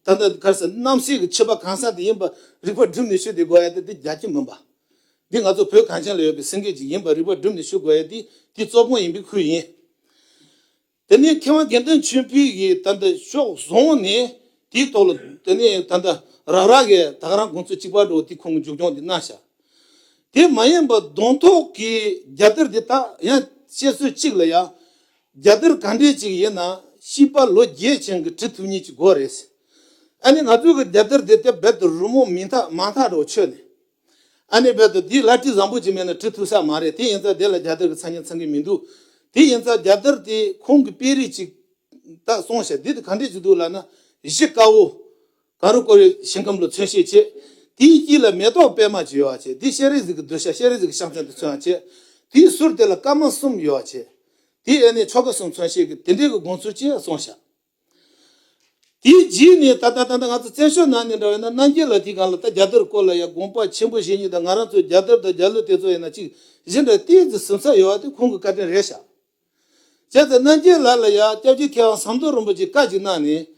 ད་ལྟ་ག་རེ་ཟེར། རྣམ་ཤེས་ཀྱི་ཕྱི་པ་གང་ཟག་དེ་ཡིན་པ་རིག་པ་བསྒྲུབས་ནས་ཞུ་བསྡད་དགོས་ཡ་དེ། དེ་རྒྱ་ཁྱི་མིན་པ། འདི་ང་ཚོ་བོད་གངས་ཅན་ལ་ཡོད་པའི་སེང་གེ་ཅིག་ཡིན་པ་རིག་པ་བསྒྲུབས་ནས་ཞུ་དགོས་ཡ་དེ། དེ་གཙོ་བོ་ཡིན་པའི་ཁུལ་ཡིན། དེ་ནས་མཁས་དབང་དགེ་འདུན་ཆོས་འཕེལ་གྱིས་ད་ལྟ་ཕྱོགས་བཟུང་ནས་དེའི་ཐོག་ལ། དེ་ནས་ད་ལྟ་རང་རང་གིས་ད་ག་རང་དགོངས་ཚུལ་གཅིག་པ་འདྲ་བོ་དེ་ཁོང་གིས་མཇུག་སྐྱོང་དེ་གནང་ཤག་དེ་མ་ཡིན་པ་གདོང་ཐོག་གི་རྒྱལ་དར་དེ་ད་ཡང་བཤད་སྲོལ་གཅིག་ལ་ཡ། རྒྱལ་དར་ག་འདྲས་ཅིག་ཡིན་ན་བྱིས་པ་ལོ་བརྒྱད་ཅན་གྱིས་འབྲི་ཐུབ་མཁན་ཅིག་དགོས་རེད། ཨ་ནི་ང་ཚོ་གི་རྒྱལ་དར་དེ་དེ་རྦད་དེ་རི་མོ་མིང་མཐའ་མང་ཐག་འདྲ་བོ་ཆོད་ནས། ཨ་ནི་རྦད་དེ་དེའི་བླ་བྲེ་བཟང་པོ་ཅིག་མེད་ན་འབྲི་ཐུབ་ས་མ་རེད། དེ་ཡིན་ཙང་དེ་ལ་རྒྱལ་དར་གྱི་མཚན་སྙན་ཚང་གི་མི་འདུག་དེ་ཡིན་ཙང་རྒྱལ་དར་དེ་ཁོང་གི་དཔེ་རིས་ཅིག་ད་གསུངས་ཤག་འདི་དེ་ག་འདྲས་ཅིག་འདུག་ལབ་ན། གཞི་དཀར་པོ། གངས་རི་བསྐོར་བའི་ཞིང་ཁམས་ལ་མཚོན་བྱེད་བྱས། དེའི་དཀྱིལ་ལ་མེ་ཏོག་པད་མ་ཅིག་ཡོད་པ་བྱས། དེ་སྤྱན་རས་གཟིགས་ཀྱི་གདུལ་བྱ། སྤྱན་རས་གཟིགས་ཀྱི་ཕྱག་མཚན་དུ་མཚོན་པ་བྱས། དེའི་ཟུར་དེ་ལ་སྐར་མ་གསུམ་ཡོད་པ་བྱས། དེ་ཨ་ནི་ཆོ་ག་གསུམ་མཚོན་བྱེད་ཀྱི་དེ་འདྲའི་གི་དགོངས་ཚུལ་ཅིག་གསུངས་ཤག་དེའི་རྗེས་ནས་ད་ལྟ་ད་ལྟ་ང་ཚོ་བཙན་བྱོལ་ནང་ནས་འདྲ་བས་ན། རྣམ་རྒྱལ་ལགས་དེའི་སྒང་ལ་ད་རྒྱལ་དར་སྐོར་ལ་ཡ་དགོངས་པ་ཆེན་པོ་བཞེས་མཁན་དང་། ང་རང་ཚོའི་རྒྱལ་དར་དང་རྒྱལ་གླུ་དེ་ཚོ་ཡིན་ན་ཅིག་གཞི་འདྲ་ཏོག་ཙམ་ཟིན་ས་ཡོད་པ་དེ་ཁོང་གི་བཀའ་དྲིན་རེད་ཤག་བྱས་ཙང་རྣམ་རྒྱལ་ལགས་ལ་ཡ་སྐྱབས་རྗེ་མཁས་དབང་ཟམ་གདོང་རིན་པོ་ཆེས་བཀའ་ཅིག་གནང་ནས།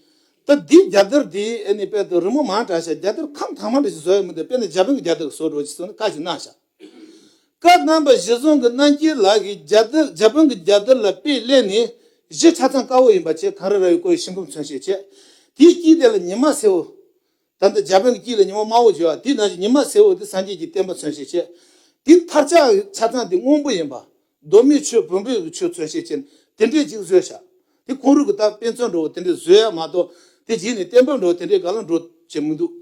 ད་འདི་རྒྱལ་དར་འདི་ཨ་ནི་དཔེ་དེ་རི་མོ་མང་དྲགས་ཤག་རྒྱལ་དར་ཁམས་དྭངས་མ་འདྲ་ཞིག་བཟོ་ཡ་མི་འདུག་དཔེར་ན་འཇར་པན་གྱི་རྒྱལ་དར་གྱི་བཟོ་འདྲ་ཞིག་བཟོ་ན་བཀའ་ཅིག་གནང་ཤག་བཀའ་གནང་བ་གཞིར་བཟུང་གིས་རྣམ་རྒྱལ་ལགས་ཀྱིས་རྒྱལ་དར། འཇར་པན་གྱི་རྒྱལ་དར་ལ་དཔེ་ལེན་ནས། གཞི་ཆ་ཚང་དཀར་པོ་ཡིན་པ་བྱས། གངས་རི་ར་བས་བསྐོར་བའི་ཞིང་ཁམས་མཚོན་བྱེད་བྱས། དེའི་དཀྱིལ་དེ་ལ་ཉི་མ་སེར་པོ། ད་ལྟ་འཇར་པན་གྱི་དཀྱིལ་ལ་ཉི་མ་དམར་པོ་བྱས་པ་དེ་ནང་བཞིན། ཉི་མ་སེར་པོ་དེ་སངས་རྒྱས་ཀྱི་བསྟན་པ་མཚོན་བྱེད་བྱས། དེའི་མཐའ་ལྕགས་ཆ་ཚང་དེ་སྔོན་པོ་ཡིན་པ། མདོ་སྨད་ཆོས། བོན་པོའི་ཆོས་མཚོན་བྱེད་བྱས། དེ་འདྲས་ཅིག་བཟོས་ཤག་དེ་ཁོང་རང་གིས་ད་དཔེ་མཚོན་འདྲ་བོ་དེ་འདྲས་བཟོས་ཡ་མ་གཏོགས། དེ་རྗེས་ནས་གཏན་འབེབས་འདྲ་བོ་དེ་འདྲས་སྒང་ལ་འགྲོ་བྱེད་མི་འདུག་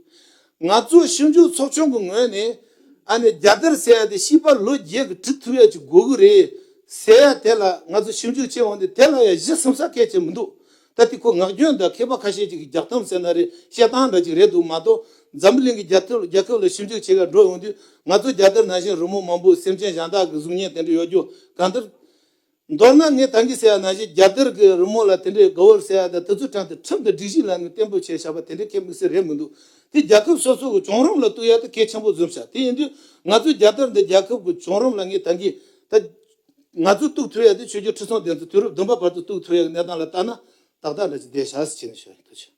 ང་ཚོ་ཞིབ་འཇུག་ཚོགས་ཆུང་གི་ངོས་ནས། ཨ་ནི་རྒྱལ་དར་ཟེར་ཡ་དེ་བྱིས་པ་ལོ་བརྒྱད་ཀྱིས་འབྲི་ཐུབ་ཡ་ཅིག་དགོས་ཀྱི་རེད་ཟེར་ཡ་དེ་ལ་ང་ཚོ་ཞིབ་འཇུག་བྱེད་འོང་དུས། དེ་ལ་ཡ་གཞི་ཟིན་ས་གལ་ཆེན་མི་འདུག་ད་དེ་ཁོ་ངག་རྒྱུན་དང་མཁས་པ་ཁ་ཤས་ཅིག་གི་རྒྱག་གཏམ་ཟེར་ན་རེད། བཤད་སྟངས་འདྲ་ཅིག་རེད་འདུག་མ་གཏོགས། འཛམ་བུ་གླིང་གི་རྒྱལ་ཁབ་རྒྱལ་ཁབ་ལ་ཞིབ་འཇུག་བྱེད་གར་འགྲོ་འོང་དུས། ང་ཚོ་རྒྱལ་དར་ནང་བཞིན་རི་མོ་མང་པོ། སེམས་ཅན་གཞན་དག་གི་གཟུགས་བརྙན་དེ་འདྲ་ཡོད་རྒྱུ་གང་ལྟར། མདོར་ན་ངས་ད་གིན་ཟེར་ཡ་ནང་བཞིན་རྒྱལ་དར་གྱི་རི་མོ་ལ་དེ་འདྲའི་དགའ་བོར་ཟེར་ཡ་དང་། དེ་ཚོའི་གྲས་དེ་ཁྲིམས་དང་སྒྲིག་གཞི་ལ་ནི་གཏན་འབེབས་བྱས་བཞག་པ་དེ་འདྲའི་གལ་དམིགས་བསལ་རེད་མི་འདུག་དེ་རྒྱལ་ཁབ་སོ་སོ་གི་བྱུང་རིམ་ལ་གཏུག་ཡ་དེ་གལ་ཆེན་པོ་འཛོམས་ཤག་དེ་ཡིན་དུས་ང་ཚོའི་རྒྱལ་དར་འདི་རྒྱལ་ཁབ་ཀྱི་བྱུང་རིམ་ལ། ངས་ད་གིན་ད་ང་ཚོས་གཏུག་ཐུབ་ཡ་དེ་ཆོས་རྒྱལ་ཁྲི་སྲོང་ལྡེ་བཙན་དུས་རབས་བདུན་པ་བར་དུ་གཏུག་ཐུབ་ཡ་གི་གནས་སྟངས་ལ་བལྟས་ན་ཏག་ཏག་འདྲ་ཅིག་བསྡད་ཤག་ཟེར་བྱས་ནས་ཞུ་ཡ། ཐུགས་རྗེ་ཆེ།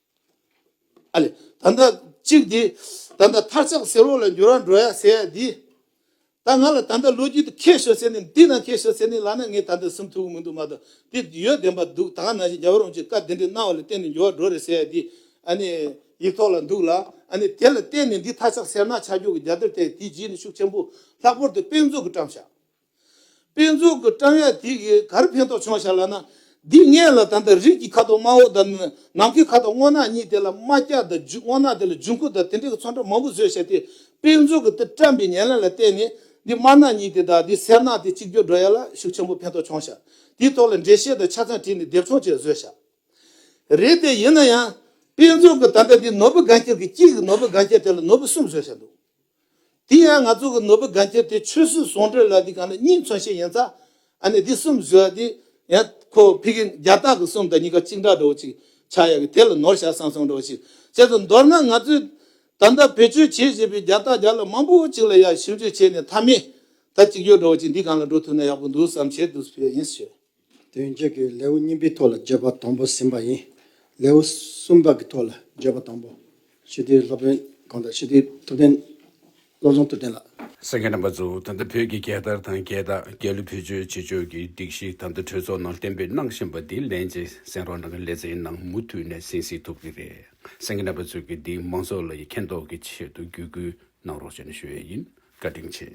ཨ་ལས། ད་ལྟ་གཅིག་དེ། ད་ལྟ་མཐའ་ལྕགས་སེར་པོ་ལ་འགྱུར་བ་འགྲོ་ཡ་ཟེར་ཡ་དེ། ད་ང་ལ་ད་ལྟ་ལོ་རྒྱུས་དེ་མཁས་ཤོས་ཟེར་ནས། འདི་ན་མཁས་ཤོས་ཟེར་ནས་ལབ་ན་ངས་ད་ལྟ་ཟིན་ཐུབ་ཀྱི་མི་འདུག་མ་གཏོགས། དེ་ཡོད་བདེན་པ་འདུག་ད་ག་ནང་བཞིན་རྒྱལ་བ་རིན་པོ་ཆེས་བཀའ་གདན་འདྲེན་གནང་བ་ལ་བརྟེན་ནས་འགྱུར་བ་འགྲོ་རེད་ཟེར་ཡ་དེ། ཨ་ནི་ཡིག་ཐོག་ལ་འདུག་ལ། ཨ་ནི་དེ་ལ་བརྟེན་ནས་འདི་མཐའ་ལྕགས་སེར་ནག་ཆགས་རྒྱུ་གི་རྒྱལ་དར་དེ་དེའི་རྗེས་ནས་ཤུགས་ཆེན་པོ། ལྷག་པར་དུ་དཔེ་མཛོད་ཀྱིས་བཀྲམ་ཤག་དཔེ་མཛོད་ཀྱིས་བཀྲམ་ཡ་དེ་གིས་ག་རེ་ཕན་ཐོགས་བྱུང་ཤག་ལབ་ན། འདི་སྔོན་ལ་ད་ལྟ་རིགས་ཀྱི་ཁ་དོག་དམར་པོ་དང་ནམ་མཁའི་ཁ་དོག་སྔོ་ནག་གཉིས་དེ་ལ་དམར་སྐྱ་དང་འཇུ། སྔོ་ནག་དེ་ལ་འཇུ་འགུག་དང་དེ་འདྲའི་གི་ཚོན་ཁྲ་མང་པོ་བཟོས་ཤག་དེ་དཔེ་མཛོད་ཀྱིས་དེ་བཀྲམ་པའི་ཉེར་ལེན་ལ་བརྟེན་ནས། འདི་དམར་ནག་གཉིས་དེ་དང་འདི་སེར་ནག་དེ་གཅིག་གྱུར་འགྲོ་ཡ་ལ་ཤུགས་ཆེན་པོ་ཕན་ཐོགས་བྱུང་ཤག་དེའི་ཐོག་ལ་འགྲེལ་བཤད་དང་ཆ་ཚང་བྲིས་ནས་དེབ་ཆུང་ཅིག་བཟོས་ཤག་རེད་དེ། ཡིན་ན་ཡང་དཔེ་མཛོད་ཀྱིས་ད་ལྟ་འདི་ནོར་བུ་སྒང་ཁྱེར་གྱི། དཀྱིལ་གྱི་ནོར་བུ་སྒང་ཁྱེར་དེ་ལ་ནོར་བུ་གསུམ་བཟོས་ཤག་འདུག་དེ་ཡང་ང་ཚོ་གི་ནོར་བུ་དགའ་འཁྱེར་དེ་ཆོས་སྲིད་ཟུང་འབྲེལ་ལ་དེ་གང་ལ་གཉིས་མཚོན་བྱེད་ཡིན་ཙང་། ཨ་ནི་དེ་གསུམ་བཟོས་ཏེ་ཡང་ཁོ་ཕ་གི་རྒྱ་སྟག་གི་གསུམ་དང་གཉིས་ཀ་གཅིག་འདྲ་འདྲ་བོ་ཅིག་ཆགས་ཡག་གི་དེ་ལ་ནོར་བཞག་བསམ་བསམ་འདྲ་བོ་ཅིག་བྱས་ཙང་། མདོར་ན་ང་ཚོས་ད་ལྟ་བེད་སྤྱོད་བྱེད་བཞིན་པའི་རྒྱ་སྟག་རྒྱ་ལ་མང་པོ་ཅིག་ལ་ཡང་ཞིབ་འཇུག་བྱས་ནས་མཐའ་མའི་ད་གཅིག་གྱུར་འདྲ་བོ་ཅིག་འདི་གང་ལ་འགྲོ་ཐུབ་ན་ཡག་པོ་འདུག་བསམ་བྱས་འདུག་ཟེར་ཡིན་ཞུ། དོན་གཅོད་ཀྱི་ལེའུ་གཉིས་པའི་ཐོག་ལ་བརྗོད་པ་དང་པོ་ཟིན་པ་ཡིན། ལེའུ་གསུམ་པ་གི་ཐོག་ལ་བརྗོད་པ་དང་པོ། ཞུ་དེ་སློབ་དཔོན་གང་དང་ཞུ་དེ་ཐུབ་བསྟན་བློ་བཟང་ཐུབ་བསྟན་ལགས། གསན་མཁན་རྣམ་པ་ཚོ། ད་ལྟ་བོད་ཀྱི་རྒྱལ་དར་དང་རྒྱལ་རྟགས་རྒྱལ་གླུ་བེད་སྤྱོད་བྱེད་ཕྱོགས་ཀྱི་སྒྲིག་གཞི་ད་ལྟ་གྲོས་ཚོགས་ནང་གཏན་འབེབས་གནང་བཞིན་པ་འདི་ལན་ཅིག་གསན་རོགས་གནང་། ལེ་ཚན་ནང་མུ་མཐུད་ནས་གསན་གཟིགས་ཐུབ་ཀྱི་རེད། གསན་མཁན་རྣམ་པ་ཚོས་ཀྱི་འདི་མང་ཚོགས་ལ་ཡི་མཁྱེན་རྟོགས་ཀྱི་ཆེད་དུ་བརྒྱུད་སྐུལ་གནང་རོགས་ཞེས་ནས་ཞུ་ཡས་ཡིན། བཀའ་དྲིན་ཆེ།